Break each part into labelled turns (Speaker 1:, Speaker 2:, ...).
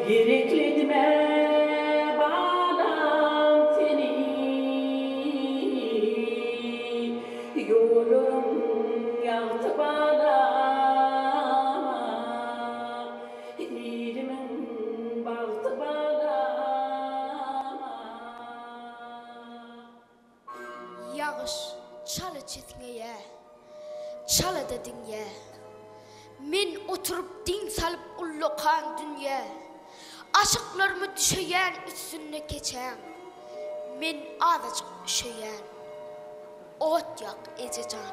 Speaker 1: Gereklidim-ä balam seni, Ýollaryň ýagty balam, Ilimiň bagty balam.
Speaker 2: Ýagyş çala çisňeýä, çala-da diňýä. Men oturyp diň salyp ullakan dünýä. Aşyklarymy düşeýän üstünde keçäň. Men azajyk üşeýän. Ot ýak, eje jan.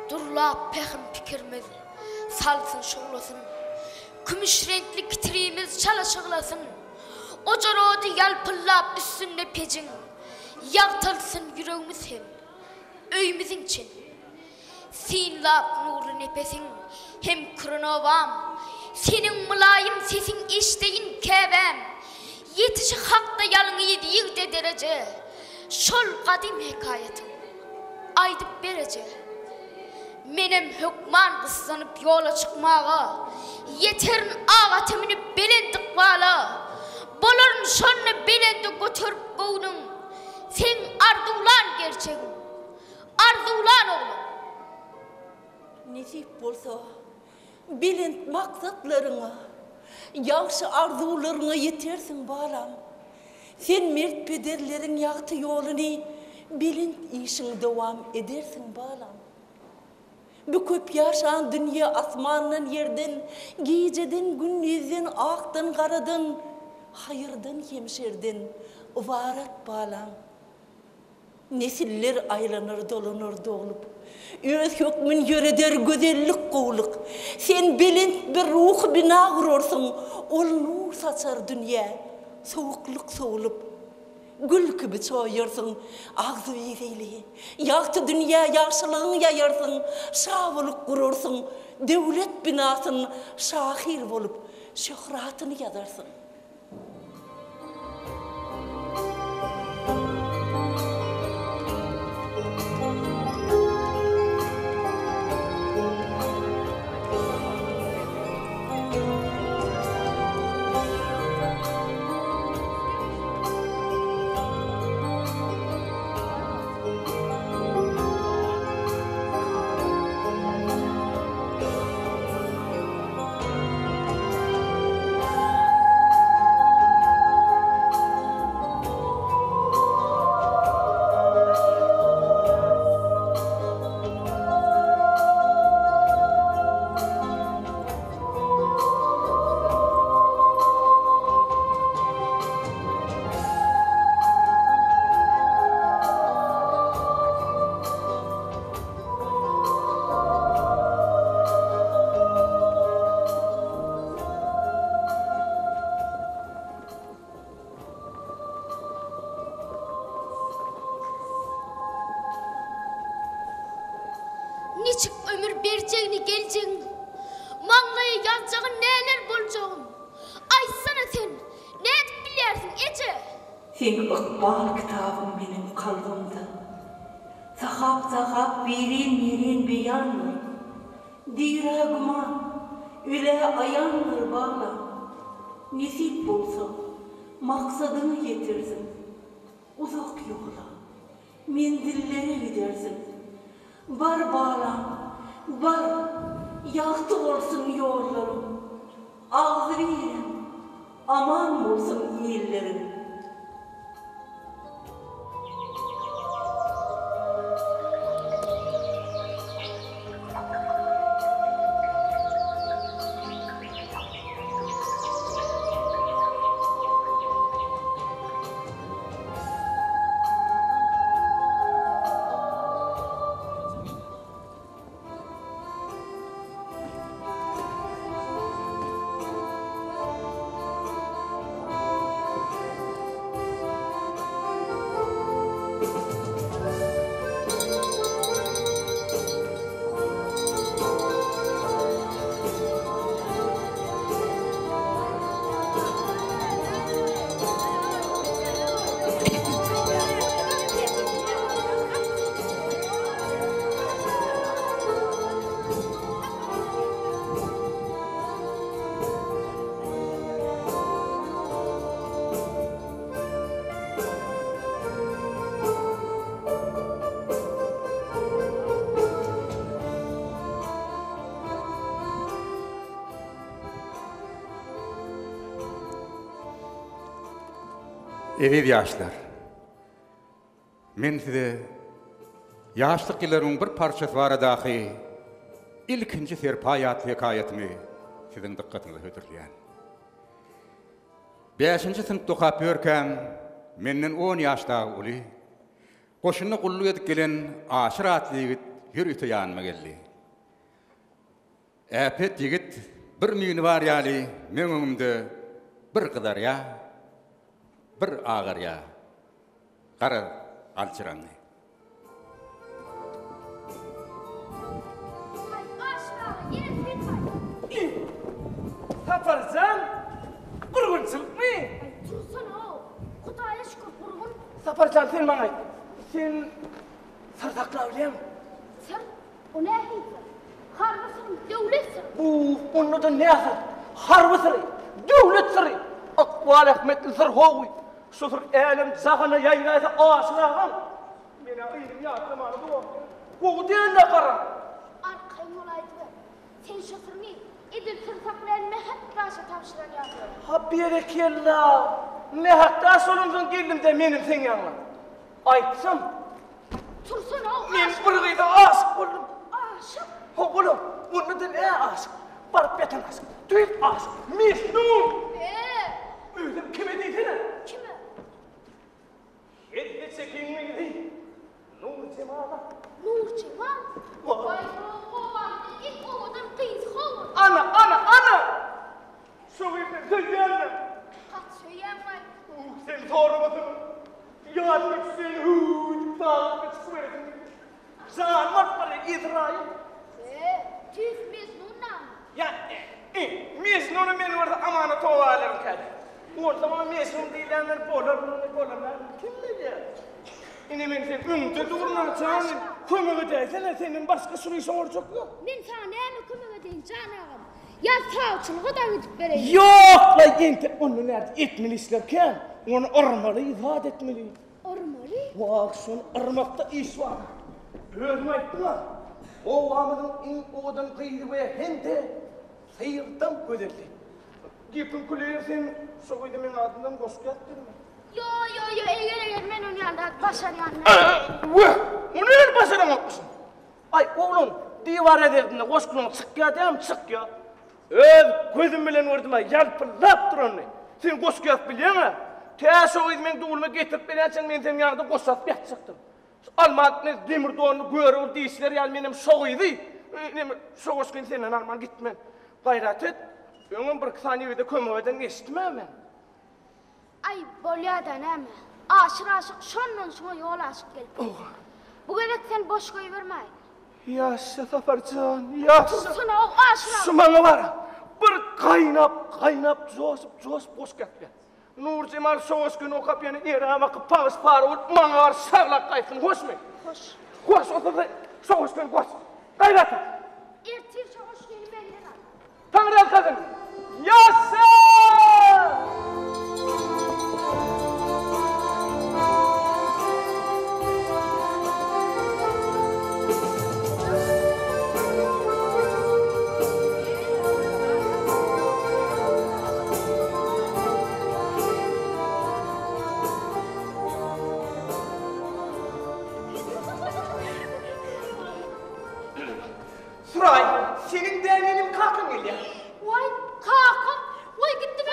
Speaker 2: Durlap pähim-pikirimiz salsyn şuglasyn. Kümüş reňkli kitrimiz çala şyglasyn. Ojar ody ýalpyldap üstünde pejiň, Ýagtylsyn ýüregimiz hem öýümiziň için. Synlap nurly nepesiň hem küren obam, Seniň mylaýym sesiň eşdeýin käbäm. Ýetişi hakda ýalňyz ýigde dereje, Şol gadym hekaýatyň aýdyp ber eje. Menem hökman gyssanyp ýola çykmaga, Ýeterin ak ata münüp belent ykbala. Bolaryn şonda belende göterip göwnüň, Seň arzuwlan gerçegiň, arzuwlan ogluň.
Speaker 3: Nesip bolsa, belent maksatlaryňa, ýagşy arzuwlaryňa ýetersiň, balam. Sen mert pederleriň ýagty ýoluny, belent işiňi dowam edersiň, balam. Bu köp ýaşan dünýe asmandan, ýerden, gijeden, gündizden, akdan, garadan, haýyrdan hem şerden ybarat, balam. Nesiller aýlanar dolanar doglup, Öz hökmün ýöreder gözellik gowluk. Sen belent bir ruhy bina gurarsyň, Ol nur saçar dünýä, sowuklyk sowlup. Gül kibi çoýarsyň agzybir ili, Ýagty dünýä ýagşylygyň ýaýarsyň, Şa bolup gurarsyň döwlet binasyn, Şahyr bolup şöhratyny ýazarsyň.
Speaker 2: Niçik ömür berjegini geljegiň, Maňlaýa ýazjagy näler boljagyn, Aýtsana sen, nädip bilýärsiň, eje?
Speaker 3: Seň ykbal kitabyň meniň kalbymda. Sahap-sahap birin-birin beýandyr. Dirä güman, ölä aýandyr balam. Nesip bolsa, maksadyňa ýetersiň. Uzak ýola, menzillere gidersiň. Bar balam, bar, ýagty bolsun ýollaryň. Agzybirem, aman bolsun illeriň.
Speaker 4: Eziz ýaşlar! Men size ýaşlyk ýyllarymyň bir parçasy baradaky Ilkinji serpaý atly hekaýatymy siziň dykgatyňyza hödürleýän. Bäşinji synpda okap ýörkäm, menden on ýaş dagy uly, goşunda gulluk edip gelen Aşyr atly ýigit ýörite ýanyma geldi. Äpet ýigit bir müýni bar ýaly meň öňümde bir gyzarýa, bir agarýa. Garaz, aljyrandy.
Speaker 2: Haý, Aşyr aga, ýene senmi?
Speaker 5: Sapar jan, gurgunçylykmy?
Speaker 2: Aý, tursana-ow, Hudaýa şükür, gurgun.
Speaker 5: Sapar jan, sen maňa aýt, sen syr saklabilýäňmi?
Speaker 2: Syr? O nähili syr? Harby syrmy, döwlet syry?
Speaker 5: Bu, onda-da nä syr? Harby syry, döwlet syry! Ykbal ähmiýetli syr how! Şu syr älem-jahana ýaýraýsa Aşyr agaň! Men-ä yzyny ýatlamany dogry. Gowy däl-le garam.
Speaker 2: Arkaýyn bol aýdyber. Sen şu syryňy edil syr saklaýan Mähek daşa tabşyran ýaly bol.
Speaker 5: Ha berekella! Mähek daş bolansoň geldim-dä menem seň ýanyňa. Aýtsam.
Speaker 2: Tursana-ow,
Speaker 5: Men
Speaker 2: aşyk.
Speaker 5: bir gyza aşyk boldum.
Speaker 2: Aşyk?
Speaker 5: Hawa-la, onda-da nä aşyk? Baryp ýatan aşyk, tüýs aşyk, mejnun!
Speaker 2: Ee?
Speaker 5: Özem kime diýsene?
Speaker 2: Kime?
Speaker 5: Hezze çekiň gyzy, Nurjemala.
Speaker 2: Nurjemal? Waý, obamyzyň iň owadan gyzy how-ol.
Speaker 5: Ana, ana, ana! Şu gyzy söýýän-dä.
Speaker 2: Gaty söýýäň-aý.
Speaker 5: Uh, sen soramasaň, ýadyma düşseň, hüw diýip daglyga çykyberesiň gelýär. Janymy alyp barýar Ezraýyl.
Speaker 2: E, tüýs Mejnun name?
Speaker 5: Ýa, e, Mejnuny men görse amana toba alaryn kädi. Onsoň oňa Mejnun diýilýänler bolarmy, bolamazmy, kim bilýär. Ine men seň öňüňde durun-a, janym, kömek edäýsene, senden başga şul işe oňarjak ýok.
Speaker 2: Men saňa näme kömek edeýin, jan agam? Ýa sawçylyga dagy gidip bereýin.
Speaker 5: Ýok-laý, entek onda nädip etmeli işler kän. Ony yrmaly, zat etmeli.
Speaker 2: Yrmaly?
Speaker 5: Wah, şony yrmakda iş bar. Özüň aýtdyň-a, obamyzyň iň owadan gyzy we hem-de syrdam gözeli. Gepiň küleýer sen şo gyza meň adymdan goşgy ýazyp berme.
Speaker 2: Ýo, ýo, ýo, eger-eger men ony ýaly zat başarýan däl.
Speaker 5: Wah, muny nädip başaraňokmyşyň? Aý, oglan, diwar ezerdinde goşgulaň çykýa dämi, çykýa. Öz gözüm bilen gördüm-ä, ýalpyldap duranyny. Sen goşgy ýazyp bilýäň-ä? Tä şo gyzy meň duluma getirip berýänçäň men seniň ýanyňda goşgy ýazyp ýatjakdym. Şu almaz bilen demir donly Görogly diýişleri ýaly menem şo gyzy, neme, şo goşgyny senden alman gitmen. Gaýrat et. Öňem birki sany ýigide kömek eden geçdim-ä men.
Speaker 2: Aý, bolýa-da näme. Aşyr aşyk şondan şuňa ýol aşyp gelipdir. Bu gezek sen boş goýbermäýin.
Speaker 5: Ýaşa Sapar jan, ýaşa.
Speaker 2: Tursana-ow, Aşyr aga.
Speaker 5: Şu maňa bar, bir gaýnap, gaýnap, joşup, joşup goşgy ýazyp ber. Nurjemal şo goşgyny okap ýene eräm akyp pagyş-para bolup maňa bar şaglap gaýtsyn, hoşmy?
Speaker 2: Hoş.
Speaker 5: Hoş, otursa şo goşgyny goş. Gaýrat et.
Speaker 2: Ertir şo goşgyny menden al.
Speaker 5: Taňryýalkasyn! Ýaşa! Suraý, seniň däl meniň kakam gelýär.
Speaker 2: Waý, kakam! Waý, gitdim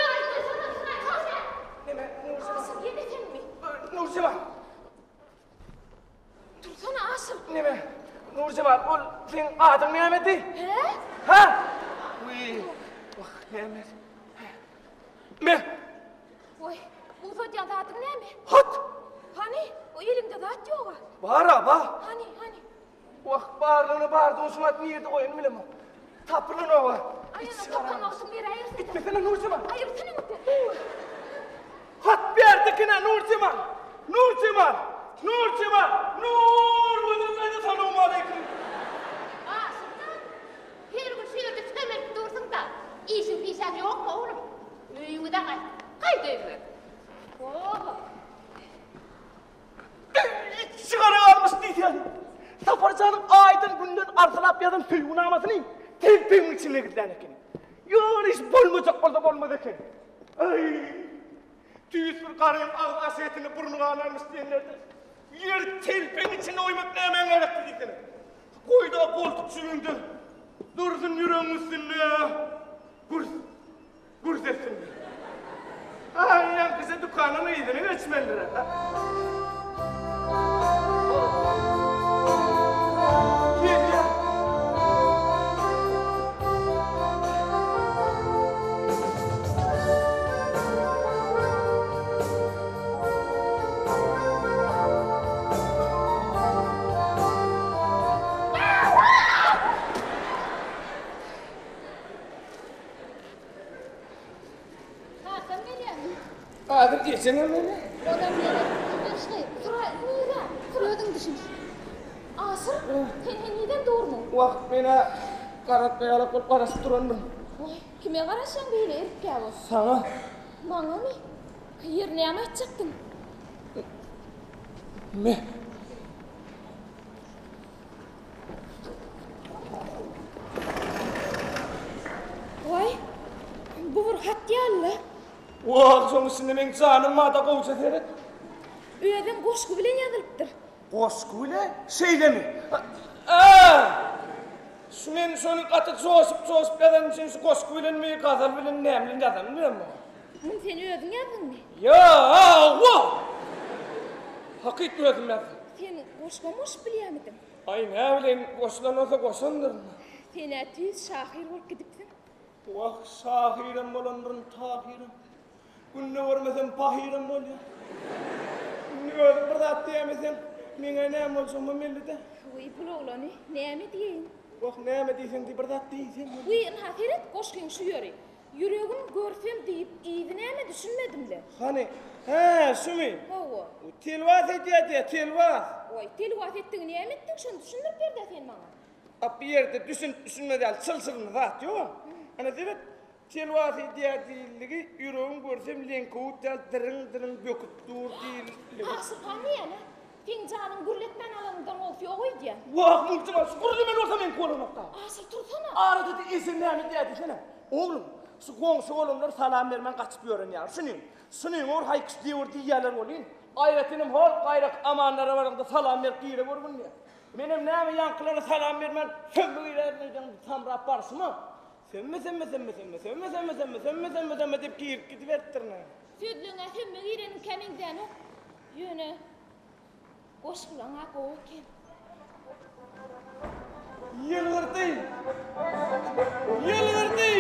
Speaker 2: Kaka!
Speaker 5: Neme, Nurjemal?
Speaker 2: Asyl, ýene senmi?
Speaker 5: Nurjemal!
Speaker 2: Tursana, Asyl!
Speaker 5: Neme, Nurjemal, ol seň adyň nämedi?
Speaker 2: Hä?
Speaker 5: Hä? Wiý, wah, näme? Me!
Speaker 2: Waý, uzadýan zadyň näme?
Speaker 5: Hat!
Speaker 2: Hany, o eliňde zat ýog-a.
Speaker 5: Bar-a, bar.
Speaker 2: Hany, hany?
Speaker 5: Wah, barlygyny bardygyny şumat nirde goýanyny bilemok. Tapylanok-a.
Speaker 2: Aýana, tapan wagtyň beräýersiň-dä.
Speaker 5: Gitmesene, Nurjemal.
Speaker 2: Aýyrsana öňüňden.
Speaker 5: Hat berdikine, Nurjemal! Nurjemal! Nurjemal! Nur gözel daýza salowmaleýkim.
Speaker 6: Aşyrjan, her gün şu ýerde sömelip dursuň-da, işiň-pişäň ýokmy, oglum? Öýüňize gaýt. Gaýt öýüňe. Ho-ho.
Speaker 5: Çygara galmyş diýseň. Sapar janyň aýdan-günden arzylap ýazan söýgünamasyny telpegiň içinde gizlän ekeni. Ýöne iş bolmajak bolsa bolmaz eken. Aý! Tüýs bir garyň agzy aşetinde burny galarmyş diýenlerde. Ýer telpegiň içinde goýmak nämäň gerekdi diýsene. Goý-da goltuk jübüňde. Dursun ýüregiň üstünde. Gürs. Gürs etsin. Aý, ýaňkyja dükanyň yzyny geçmelidir-ä. Gelýär.
Speaker 6: Kakam gelýärmi?
Speaker 5: Häzir ejeňem gelýär.
Speaker 6: Onam geler. Ýaşly, tur-a, nirä? Tur özüň düşün. Aşyr, sen henizem durmuň?
Speaker 5: Wah, men-ä garatma ýalak bolup garaşyp durandyryn.
Speaker 6: Waý, kime garaşýaň beýle erkkä bolup?
Speaker 5: Saňa.
Speaker 6: Maňamy? Ýeri näme aýtjakdyň?
Speaker 5: Me.
Speaker 6: Waý, bu bir hat ýaly-la.
Speaker 5: Wah, şoň içinde meň janym bar-da, gowja seret.
Speaker 6: Özem goşgy bilen ýazylypdyr.
Speaker 5: Goşgy bilen? Şeýlemi? A! Şu men şony gaty joşup-joşup ýazanym üçin şu goşgy bilenmi, gazal bilen, näme bilen ýazanymy bilemok.
Speaker 6: Muny sen özüň ýazdyňmy?
Speaker 5: Ýa-a-wa! Hakyt özüm ýazdym.
Speaker 6: Sen goşgam goşup bilýärmidiň?
Speaker 5: Aý, näbileýin, goşulan bolsa goşandyryn.
Speaker 6: Sen-ä tüýs şahyr bolup gidipsiň.
Speaker 5: Wah, şahyram bolandyryn, Tahyrym. Günde görmesem pahyram bolýar. Indi özüň bir zat diýäýmeseň, meň-ä näme boljagymam belli-dä.
Speaker 6: Wiý, bul oglany, näme diýeýin?
Speaker 5: Wah, näme diýseň diý, bir zat diýseň.
Speaker 6: Wiý, ynha, seret, goşgyň şu ýeri. Ýüregim görsem diýip, yzy näme düşünmedim-le.
Speaker 5: Hany, hä, şumy?
Speaker 6: Hawa.
Speaker 5: Telwas edýär diýýär, telwas.
Speaker 6: Waý, telwas etdigi näme etdigi, şony düşündirip ber-dä sen maňa.
Speaker 5: A bu ýerde düşünip düşünmez ýaly çylşyrymly zat ýok. Ana seret, telwas edýär diýildigi, ýüregim görsem leňkewüt ýaly diriň-diriň böküp dur diýildigi.
Speaker 6: Aşyrhan diýýän-ä. Seň janyňy gürletmän alanyňdan gowusy ýok öýdýän.
Speaker 5: Wah, Mugtym-a, şu gürlemeli bolsa meňki bolanok-da.
Speaker 6: Aşyr, tursana.
Speaker 5: Arada-da ejem näme diýýär diýsene. Oglum, şu goňşy olanlar salam bermän gaçyp ýören ýaly. Şuny, şuny or haýkyş diýewür diýýärler welin, aýratynam hol gaýraky amanlara baraňda salam berip gire görgün diýýär. Menem näme ýaňkylara salam bermän sömme girärin öýdýäň samrap barşyma. Sömme, sömme, sömme, sömme, sömme, sömme, sömme, sömme, sömme, sömme diýip girip gidiberipdirin.
Speaker 6: Sözleň-ä sömme gireniňkä meňzänok. Ýöne goşgulaň-a gowy eken.
Speaker 5: Ýylgyrdy! Ýylgyrdy!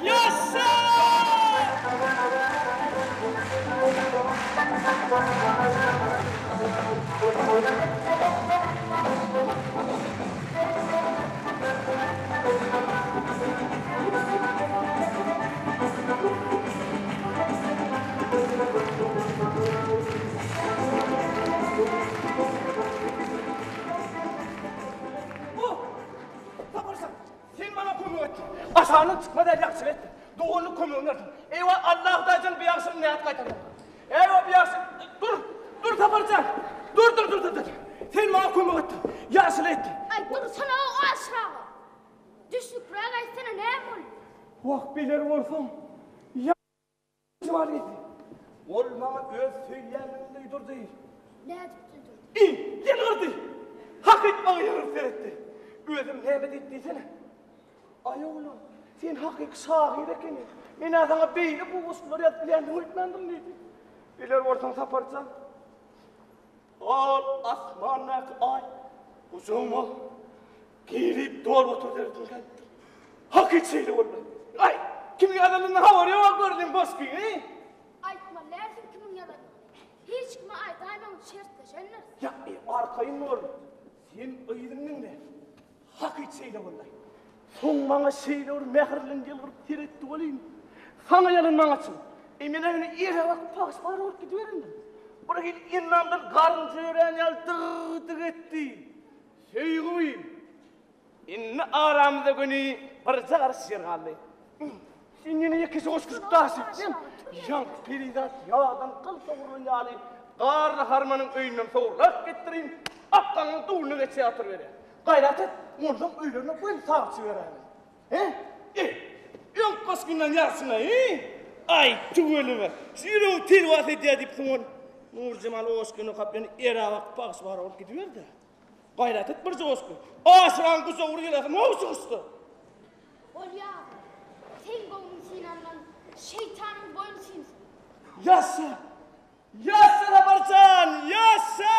Speaker 5: Ýaşa! Bu! Taparsan, sen maňa kömek etdiň. Aşagyndan çykmaz ýaly ýagşylyk etdiň. Doganlyk kömegini berdiň. Eýwa, Alla Hudaýjan bu ýagşylygy nädip gaýtarýar? Eýwa, bu ýagşy Dur! Dur Saparjan! Dur, dur, dur, dur, dur. Sen maňa kömek etdiň. Ýagşylyk etdiň.
Speaker 2: Aý, dursana, Aşyr aga. Düşnükliräk aýtsana, näme boldy?
Speaker 5: Wah, biler bolsaň, ýa Bar gitdi. Ol maňa öz söýýändigini duýdurdy.
Speaker 2: Nädip duýdurdy?
Speaker 5: I, ýylgyrdy. Hakyt maňa ýylgyryp seretdi. Özem näme diýdi diýsene. Aý oglan, sen hakyky şahyr ekeniň. Men-ä saňa beýle gowy goşgular ýazyp bilýändigiňi öýtmändim diýdi. Biler bolsaň Saparjan. Ol asmandaky aý gujagyma girip dolup otur derdim gelipdir. Hakyt şeýle boldy. Aý, kimiň ýazanyndan habary ýok gördüň goşgyny.
Speaker 2: Aýtmaly dälsiň kimiň ýazanyny. Hiç kime aýdaýmaň şertleşendiris.
Speaker 5: Ýa, arkaýyn bol. Sen yzyny diňle. Hakyt şeýle boldy. Soň maňa şeýle bir mähir bilen ýylgyryp seretdi welin, saňa ýalan maňa çyn. E men ýöne ýere bakyp pagyş-para bolup gidiberendim. Bir hili endamdan garynja ýörän ýaly dyg-dyg etdi. Söýgümi! Indi aramyzda göni birje garyş ýer galdy. Sen ýene ýekeje goşgujyk daş etseň, ýaňky perizat ýagdan gyl sogrulan ýaly garry harmanyň öýünden sogrulap getdirin, akgaňyň duluna geçýär oturyberýär. Gaýrat et, onsoň öýlerine göni sagçy beräýmeli. He? E, öňki goşgyňdan ýazsyň-aý? Aý, tüweleme. Şu ýüregi telwas edýär diýipsiň ol. Nurjemal goşgyny okap ýöne ere bagyş bar bolup gidiberdi. Gaýrat et birje goşgy. Aşyraň gujagyny ýylasyn how çykyşda.
Speaker 2: Bolýa, seň göwnüň synandan şeýtanyň boýny synsyn.
Speaker 5: Ýaşa! Ýaşa Saparjan, ýaşa!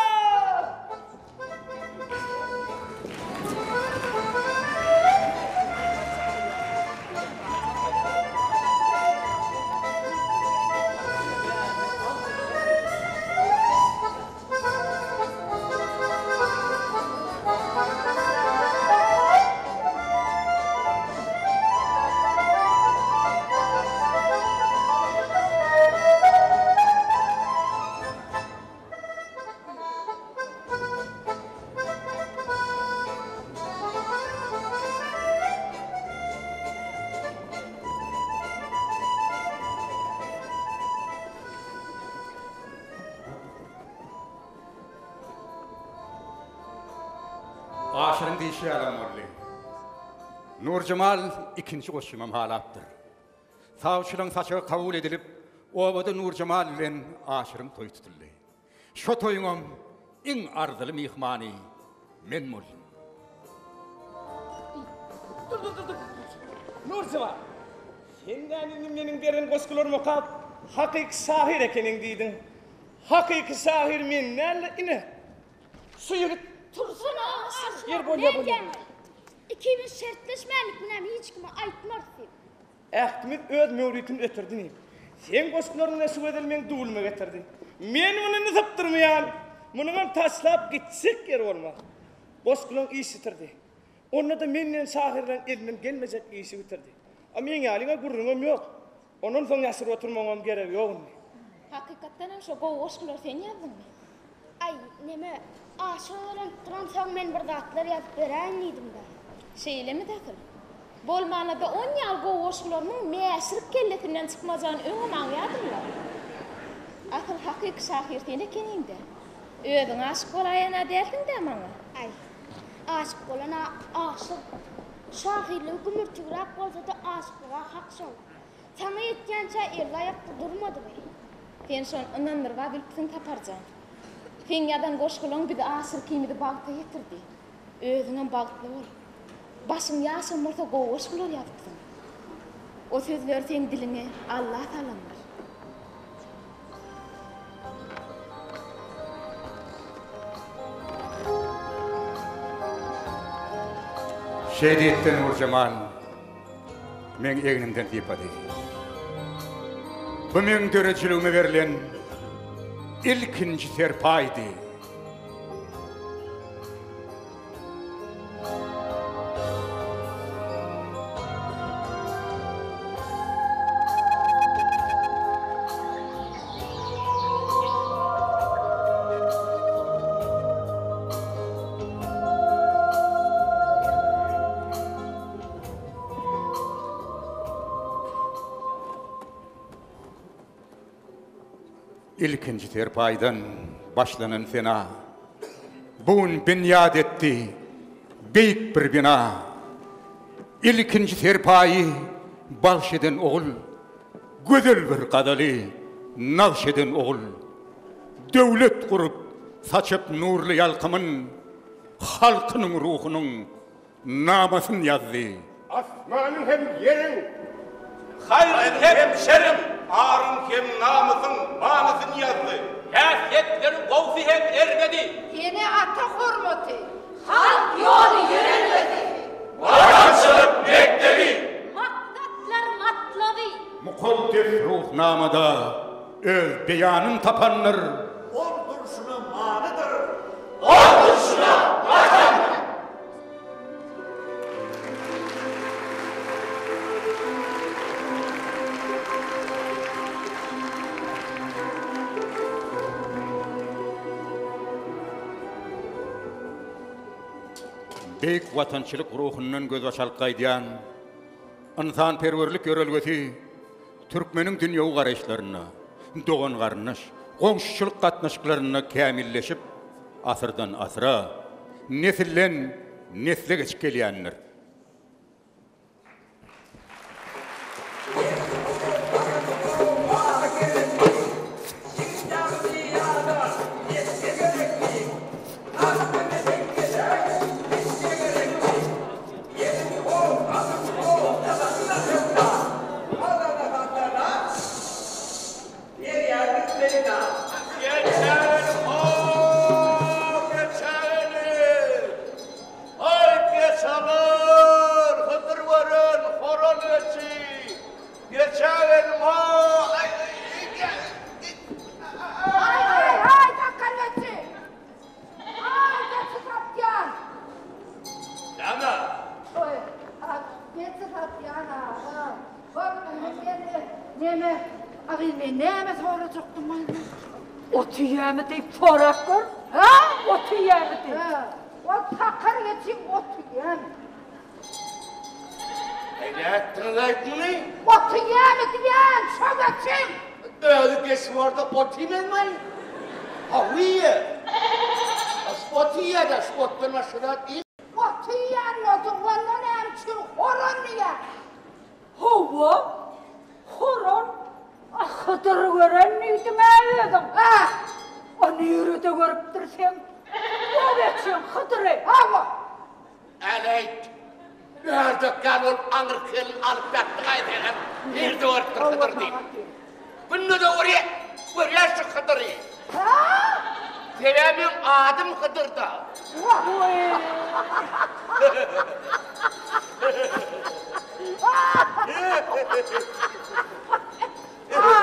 Speaker 4: Aşyryň diýşi ýalam boldy. Nurjemal ikinji goşgymam halapdyr. Sawçylaň saçagy kabul edilip, obada Nurjemal bilen Aşyryň toýy tutuldy. Şo toýuňam iň arzyly myhmany men boldum.
Speaker 5: Dur, dur, dur, dur. Nurjemal, sen näme indi meniň beren goşgularymy okap, hakyky şahyr ekeniň diýdiň. Hakyky şahyr men däl-de, ine, şu ýigit.
Speaker 2: Tursana, Aşyr,
Speaker 5: Ýer bolýa,
Speaker 2: men
Speaker 5: bolýa.
Speaker 2: diýýän, ikimiz şertleşmändik, munam hiç kime aýtmarys diýip.
Speaker 5: Ähtimiz öz möwritini ötürdi inim. Seň goşgularyň bilen şu gözel meň duwluma getirdi. Men muny indi sypdyrmaýan. Munuňam taşlap gitjek ýeri bolmaz. Goşgulaň iş bitirdi. Onda-da men diýen şahyrlaň elinden gelmejek işi bitirdi. A meň ýalyňa gürrüňem ýok. Ondan soň ýaşyryp oturmagyňam geregi ýok indi.
Speaker 6: Hakykatdanam şo gowy goşgulary sen ýazdyňmy?
Speaker 2: Aý, neme, aşa oýlanyp duransoň men bir zatlar ýazyp beräýin diýdim-dä.
Speaker 6: Şeýlemidi asyl? Bolmanda-da on ýaly gowy goşgularymyň mäşirik kellesinden çykmajagyny öňem aňýardym-la. Asyl hakyky şahyr sen ekeniň-dä. Özüň aşyk bolaýan-a dälsiň-dä maňa?
Speaker 2: Aý, aşyk bolan-a aşyr. Şahyrlygy gümürtigräk bolsa-da aşyklyga hak şol. Saňa ýetýänçä elli-aýakda durmady be.
Speaker 6: Sen şony ynandyryb-a bilipsiň Saparjan. Seň ýazan goşgulaň bizi Aşyr ikimizi bagta ýetirdi. Özüňem bagtly bol. Başyň ýaşam bolsa gowy goşgular ýazypsyň. O sözleri seň diliňe Alla salandyr.
Speaker 4: Şeý diýipdi Nurjemal meň egnimden sypady. Bu meň döredijiligime berlen ilkinji serpaýdy. Ilkinji serpaýdan başlanan sena, Bu gün binýat etdi beýik bir bina. Ilkinji serpaýy bagş eden ogul, Gözel bir gazaly nagş eden ogul. Döwlet gurup, saçyp nurly ýalkymyn, Halkynyň ruhunyň Namasyn ýazdy.
Speaker 7: Asmanyň hem ýeriň. Haýryň hem şeriň. Aryň hem namysyň manysyn ýazdy.
Speaker 8: Häsiýetleri gowsy hem erbedi.
Speaker 9: Ene-ata hormaty. Halk ýoly ýörelgesi.
Speaker 7: Watançylyk mekdebi.
Speaker 2: Maksatlar matlaby.
Speaker 4: Mukaddes Ruhnamada öz beýanyn tapandyr.
Speaker 10: Ol durşuna manydyr.
Speaker 7: Ol durşuna Watandyr.
Speaker 4: Beýik Watançylyk ruhundan gözbaş alyp gaýdýan ynsanperwerlik ýörelgesi türkmeniň dünýewi garaýyşlarynda, dogan-garyndaş, goňşuçylyk gatnaşyklarynda kämilleşip, asyrdan-asyra, nesilden nesle geçip gelýändir.
Speaker 9: Men neme, agyz men näme sorajakdym aý?
Speaker 11: Ot iýýämi diýip sorap gör.
Speaker 9: Hä?
Speaker 11: Ot iýýämi diýip.
Speaker 9: Hä. Ol sakar geçiň ot iýýämi?
Speaker 7: Äý nätdiňiz-aýt muny?
Speaker 9: Ot iýýämi diýýän, şo geçiň.
Speaker 7: Özi geçip orda ot iýmezmi-aý? Hawa iýýär. Ot iýýär-dä, şu otdan başga zat iýmez.
Speaker 9: Ot iýýän bolsa, onda näme üçin horan diýýär?
Speaker 11: Hawa, horan. A Hydyr gören diýdiň-ä özüň.
Speaker 9: Hä.
Speaker 11: A nirede görüpdir seň o geçiň Hydyry?
Speaker 9: Hawa.
Speaker 7: Äleýt! Ördek ýaly bolup aňyrky elini alyp ýatdyň-aý senem. Nirde görüpdir Hydyr diýip. Günde-de görýä, görýän şu Hydyry.
Speaker 9: Hä?
Speaker 7: Sebäbi meň adym Hydyr-da.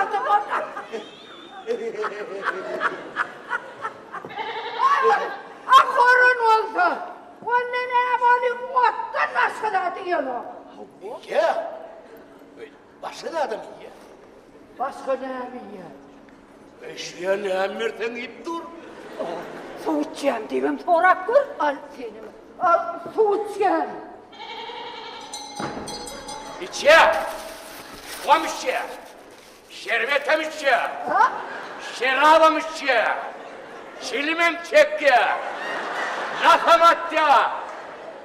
Speaker 9: Adym A horan bolsa, onda näme ony otdan başga zat iýenok.
Speaker 7: Iýýä. Başga zadam iýýä.
Speaker 9: Başga näme iýýä?
Speaker 7: Eşeğe näme berseň iýip dur.
Speaker 11: Suw içýän diýibem sorap gör.
Speaker 9: Al senem. Al suw içýän.
Speaker 7: Içýä. Suwam içýä. Şerbetem içýär. Şerabam içýär. Çilimem çekýär. Nasam atýar.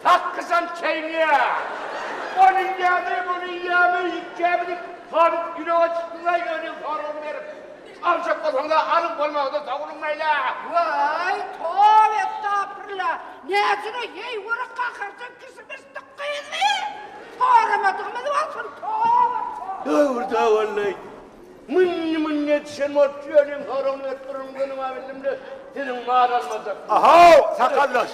Speaker 7: Sakgyjam çeýneýär. Ony iýýärmi, muny iýýärmi, içýärmi diýip, halys ýürege çykdylar ýöne soragyny berip. Aljak bolsaňyz-a alyň, bolmasa-da sag boluň meýle.
Speaker 9: Waý, toba estagfurullah. Näçe heýwere gaharjaň kişimişdik gyzy. Soramadygymyz bolsun, toba, toba.
Speaker 7: Döwür-dä wallay. Münni-münni edişen bolup ýöneň soragyny berip duranyňdanam-a bildim-de, siziň mal almajak.
Speaker 10: Ahow, sakaldaş!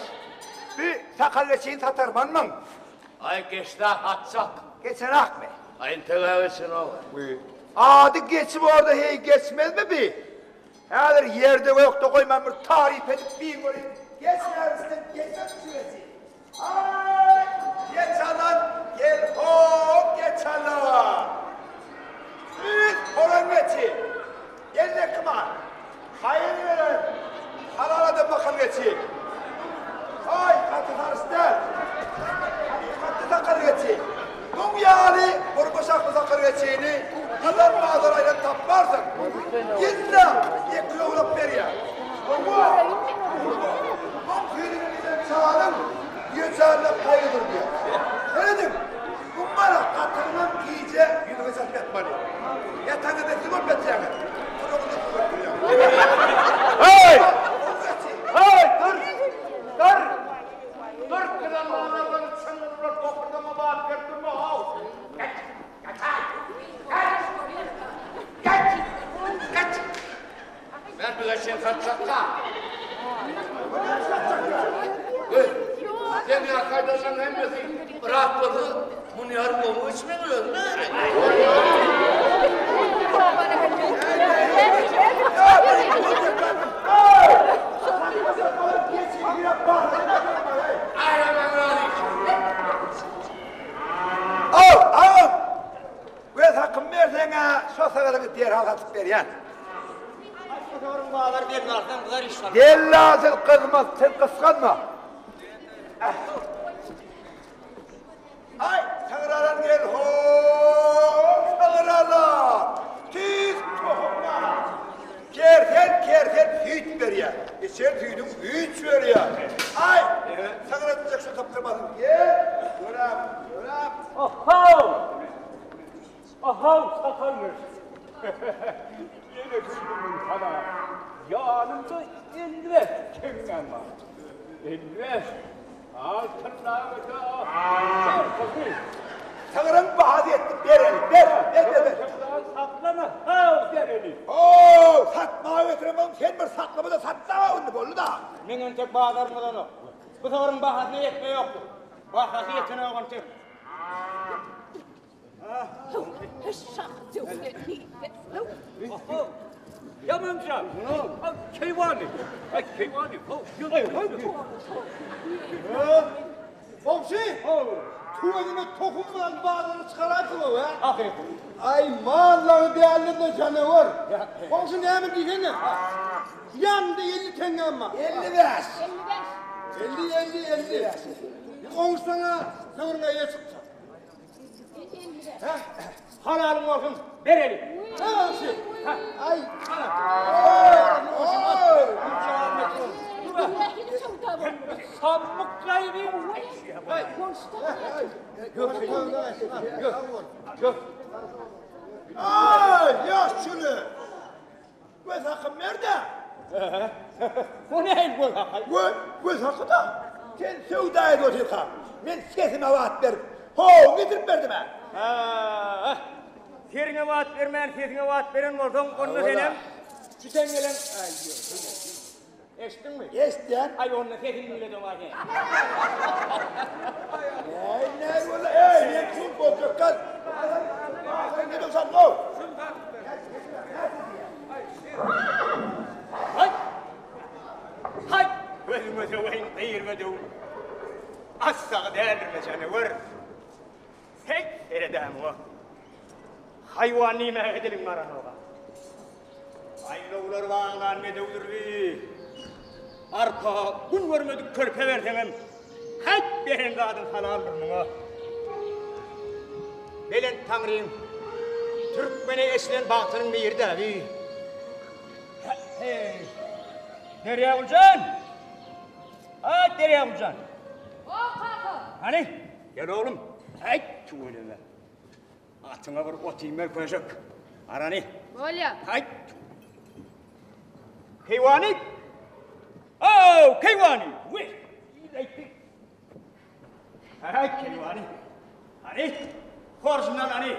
Speaker 10: Bi sakalleçini satarmanmyň?
Speaker 7: Aý, geçdi-ä, satjak.
Speaker 10: Geçenakmy?
Speaker 7: Aý, integä geçenok-a.
Speaker 10: Wi, ady geçip orda heý geçmezmi bi? Häzir ýerde-gökde goýman bir taryp edip bir göreýin. Geçmänsiň, geçmezmi şu geçi? Aý, geç alan, gel hop, geç alan! Süýt horan geçi! Gel mal! Haýyr beren, halal adam bakan geçi! Aý, gaty sarys däl! Hakykatda sakar geçi! Muň ýaly gurba şahly sakar geçini gazan bazar aýlanyp tapmarsyň! Ýylda ýeke owlak berýär. Hawa, gurba. Muň süýdüni içen çalyň düýe çalyna gaýgydyr diýýär. Serediň, muň gara gatygynam gije ýüzüňe çatyp ýatmaly. Ýataňda besli bolup ýatýaňyz. Guragyňda suw berip durýaňyz.
Speaker 7: Heý! Heý, dur! Dur! Dur, gyzalmalardan çyňňyryp bokurdagyňa bat berip durma, how! Geç! Geç-aý! Geç! Geç! Geç! Men bize sen satjakka. Hey, sen ýa kaýdanlaň hemmesi yrak bolsa, muny ýarym gowy içmeň özüne gerek.
Speaker 10: Aw, agam! Göz hakymy berseň-ä, şo sagadyňy derhal satyp berýän. Dellal siz gyzmaz, siz gysganma. Aý, sygyr alan gel ho-ow, sygyr alan! Tüýs tohum bar. Kersen, kersen süýt berýär. Içen süýdüň güýç berýär. Aý, sygyr etjek şu sypdyrmasyn. Gel, göräp, göräp.
Speaker 8: Ahaw! Ahaw, sakalmyş. Ýene güldüm sana. Ýanymda 55 teňňäm bar. 55. Altynlaryda gorkusy.
Speaker 10: Sygryň bahasy ýetdi, bereli, ber, ber, ber, ber.
Speaker 8: Saklama, haw, bereli.
Speaker 10: How, satmaga getiremogum, sen bir saklama-da satma indi, boldy-da.
Speaker 8: Meň entek bazarym gyzanok. Bu sygryň bahasyna ýetme ýokdur. Bahasy ýetenok entek. Ýamanja. Keýwany. Aý, keýwany. Goňşy.
Speaker 10: Tüweleme tohum mal bazaryna çykaraýsyň-ow, hä?
Speaker 8: Hakyky.
Speaker 10: Aý, mallaňy däldir-de janawer. Goňşy näme diýsene? Ýanynda 50 teňňäm bar. 55.
Speaker 2: 55.
Speaker 10: 50, 50, 50. Goňşuňa sygryňa eýe çykjak.
Speaker 8: Hä? Halalyň bolsun, bereli.
Speaker 10: Hä, goňşy? Aý,
Speaker 8: Sammyk gaýby.
Speaker 10: Aý, ýaşuly. Göz hakym ber-de.
Speaker 8: O nähili göz haky?
Speaker 10: Göz, göz haky-da. Sen söwda edip otyrkaň, men sesime bat berip, ho, getirip berdim-ä.
Speaker 8: Ha, seriňe bat bermän, sesiňe bat beren bolsaň, onda senem şu teňňeleň... Aý, Eşitdiňmi?
Speaker 10: Eşitýän.
Speaker 8: Aý, onda sesini diňledim-a sen.
Speaker 10: Näý, näý boldy? Eý, men kim boljak gal? Sen ne diýsen, go?
Speaker 8: Haý! Haý! Gözüňe söweýin, gyr bedew. Assagy däldirme janawer. Heý, seredä muňa. Haýwan diýmäge diliň baranok-a. Aýlawlar baglan bedewdir bi. Arpa gün görmedik körpe berseňem, häýt beren zadyň halaldyr muňa. Belent Taňryň türkmene eçilen bagtynyň biri-dä bi. Heý, Derýagül jan! Aý, Derýagül jan!
Speaker 9: O, kaka!
Speaker 8: Hany, gel oglum. Häýt, tüweleme. Atyňa bir ot iýmel köşek. Arany.
Speaker 9: Bolýa.
Speaker 8: Haýt. Keýwany. Ow, keýwany. We. Iýleýdi. Haý, keýwany. Hany. Horjundan hany.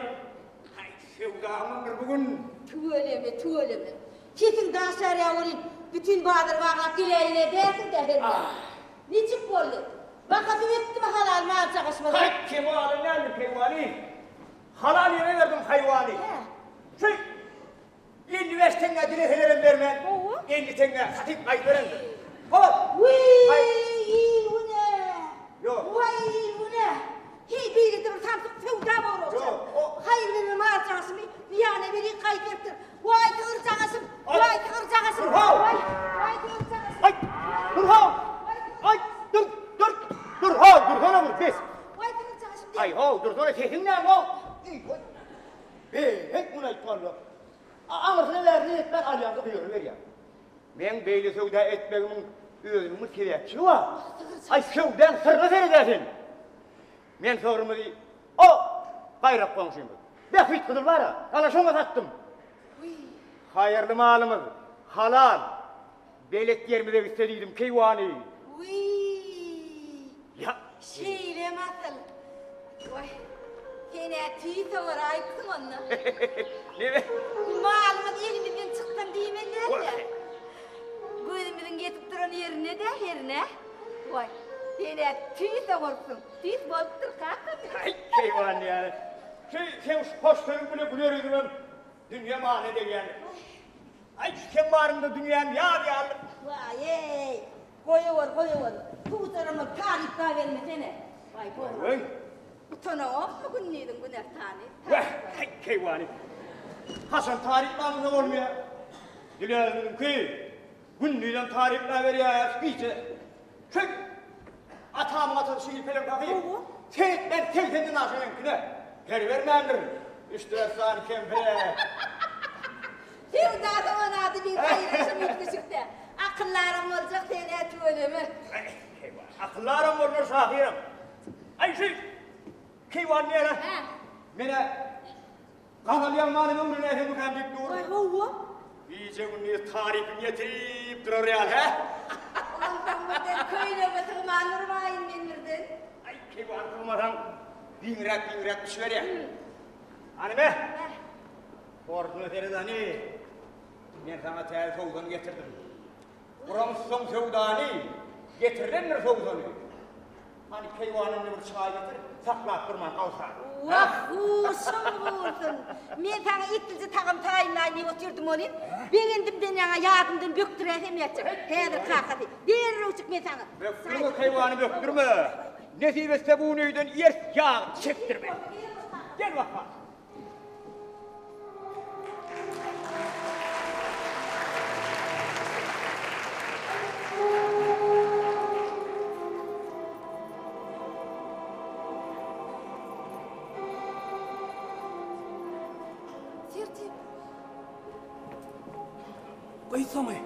Speaker 8: Haý, söwdamyňdyr bu gün.
Speaker 12: Tüweleme, tüweleme. Sesiň daş ýarýar welin, bütin bazary baglap geläýen-ä dälsiň-dä hernä. Niçik boldy? Bahasy ýetdimi halal mal çagyşmada?
Speaker 8: Haý, kemaly näme keýwany? Halal ýere berdim haýwany.
Speaker 12: Hä.
Speaker 8: Şu 55 teňňä dileselerem bermän,
Speaker 12: Hawa.
Speaker 8: 50 teňňä satyp gaýdyberendir. Hop!
Speaker 12: Wiý, il güne!
Speaker 8: Ýok.
Speaker 12: Waý, il güne! Heý, beýlede bir samsyk söwda bor ogşan.
Speaker 8: Ýok, o.
Speaker 12: Haýyr berme mal çagyşymy zyýana berip gaýdyberipdir. Waý, sygyr çagaşym! Waý, sygyr çagaşym!
Speaker 8: Dur how!
Speaker 12: Waý, waý, sygyr çagaşym!
Speaker 8: Aý, dur how! Aý, dur, dur, dur how, dursana bir, bes!
Speaker 12: Waý, sygyr çagaşym diýýän.
Speaker 8: Aý, how, dursana, sesiň näme how? Beýik muny aýtdy walla. Aňyrsyna bärisine ýetmän alýaňda gygyryberýäň. Meň beýle söwda etmegimiň özüniň bir sebäpçiligi bar. Aý, söwdaň syryna sered-ä sen! Men sygrymyzy o gaýrak goňşymyz Bähbit gyzyl bar-a, ana şoňa satdym. Haýyrly malymyz, halal, belet ýerimize gitse diýdim, keýwany.
Speaker 12: Wiý!
Speaker 8: Ýa.
Speaker 12: Şeýlemi asyl? Waý, sen-ä tüýs oňaraýypsyň onda.
Speaker 8: Neme?
Speaker 12: Malymyz elimizden çyksyn diýmeli däl-de. Gözümiziň ýetip duran ýerinde-dä hernä. Waý, sen-ä tüýs oňarsyň. Tüýs bolupdyr, kaka.
Speaker 8: Aý, keýwan ýaly. Şu seň şu hoş sözüň bile güler ýüzüňem dünýe malyna degýändir. Aý, şu seň baryňda dünýäm ýaz ýaly.
Speaker 12: Waý-eý, goýawor, goýawor. Pudarymy taryplabermesene. Waý, bolmady. Utanaňokmy gündiziň günortany?
Speaker 8: Wah, haý, keýwany. Haçan taryplamyzda bolmaýar. Dilezimiňki gündizem taryplaberýär, gije. Çök! Atamyň atasy Şir Peleň pahyr. Seretmän segsenden aşan öňküne. Per bermändir. Üç-dört sany kempire.
Speaker 12: Söwda soňan ady bir haýyr-haşam üýtgeşik-dä. Akyldaram boljak sen-ä tüweleme.
Speaker 8: Akyldaram bolmar şahyram. Aý şu keýwany diýer-ä.
Speaker 12: Hä.
Speaker 8: Men-ä Gazal ýazmany öwrenäýsemmikäm diýip dur.
Speaker 12: Waý, hawa.
Speaker 8: Gije-gündiz tarypyň ýetirip durar ýaly, hä?
Speaker 12: Onsoň birden köýnegime sygman durmaýyn men birden.
Speaker 8: Aý, keýwany sygmasaň, giňräk-giňräk düşüberýär. Hany me?
Speaker 12: Hä.
Speaker 8: Horjuna seret hany. Men saňa täze sowsany getirdim. Guramyzsoň söwdany, getirilendir sowsany. Hany keýwany indi bir çaý getir, saklap durman gawşan.
Speaker 12: Wah, huşuň gursun. Men saňa etlije tagam taýynlaýyn diýip otyrdym welin, begendimden ýaňa ýadymdan bökdüräýsem ýatjak. Häzir kakasy, derrewjik men saňa.
Speaker 8: Bökdürme keýwany, bökdürme. Nesip etse bu gün öýden ýers ýagy çekdirmen. Gel Wepa.
Speaker 12: Sertip.
Speaker 5: Gyýsaňy.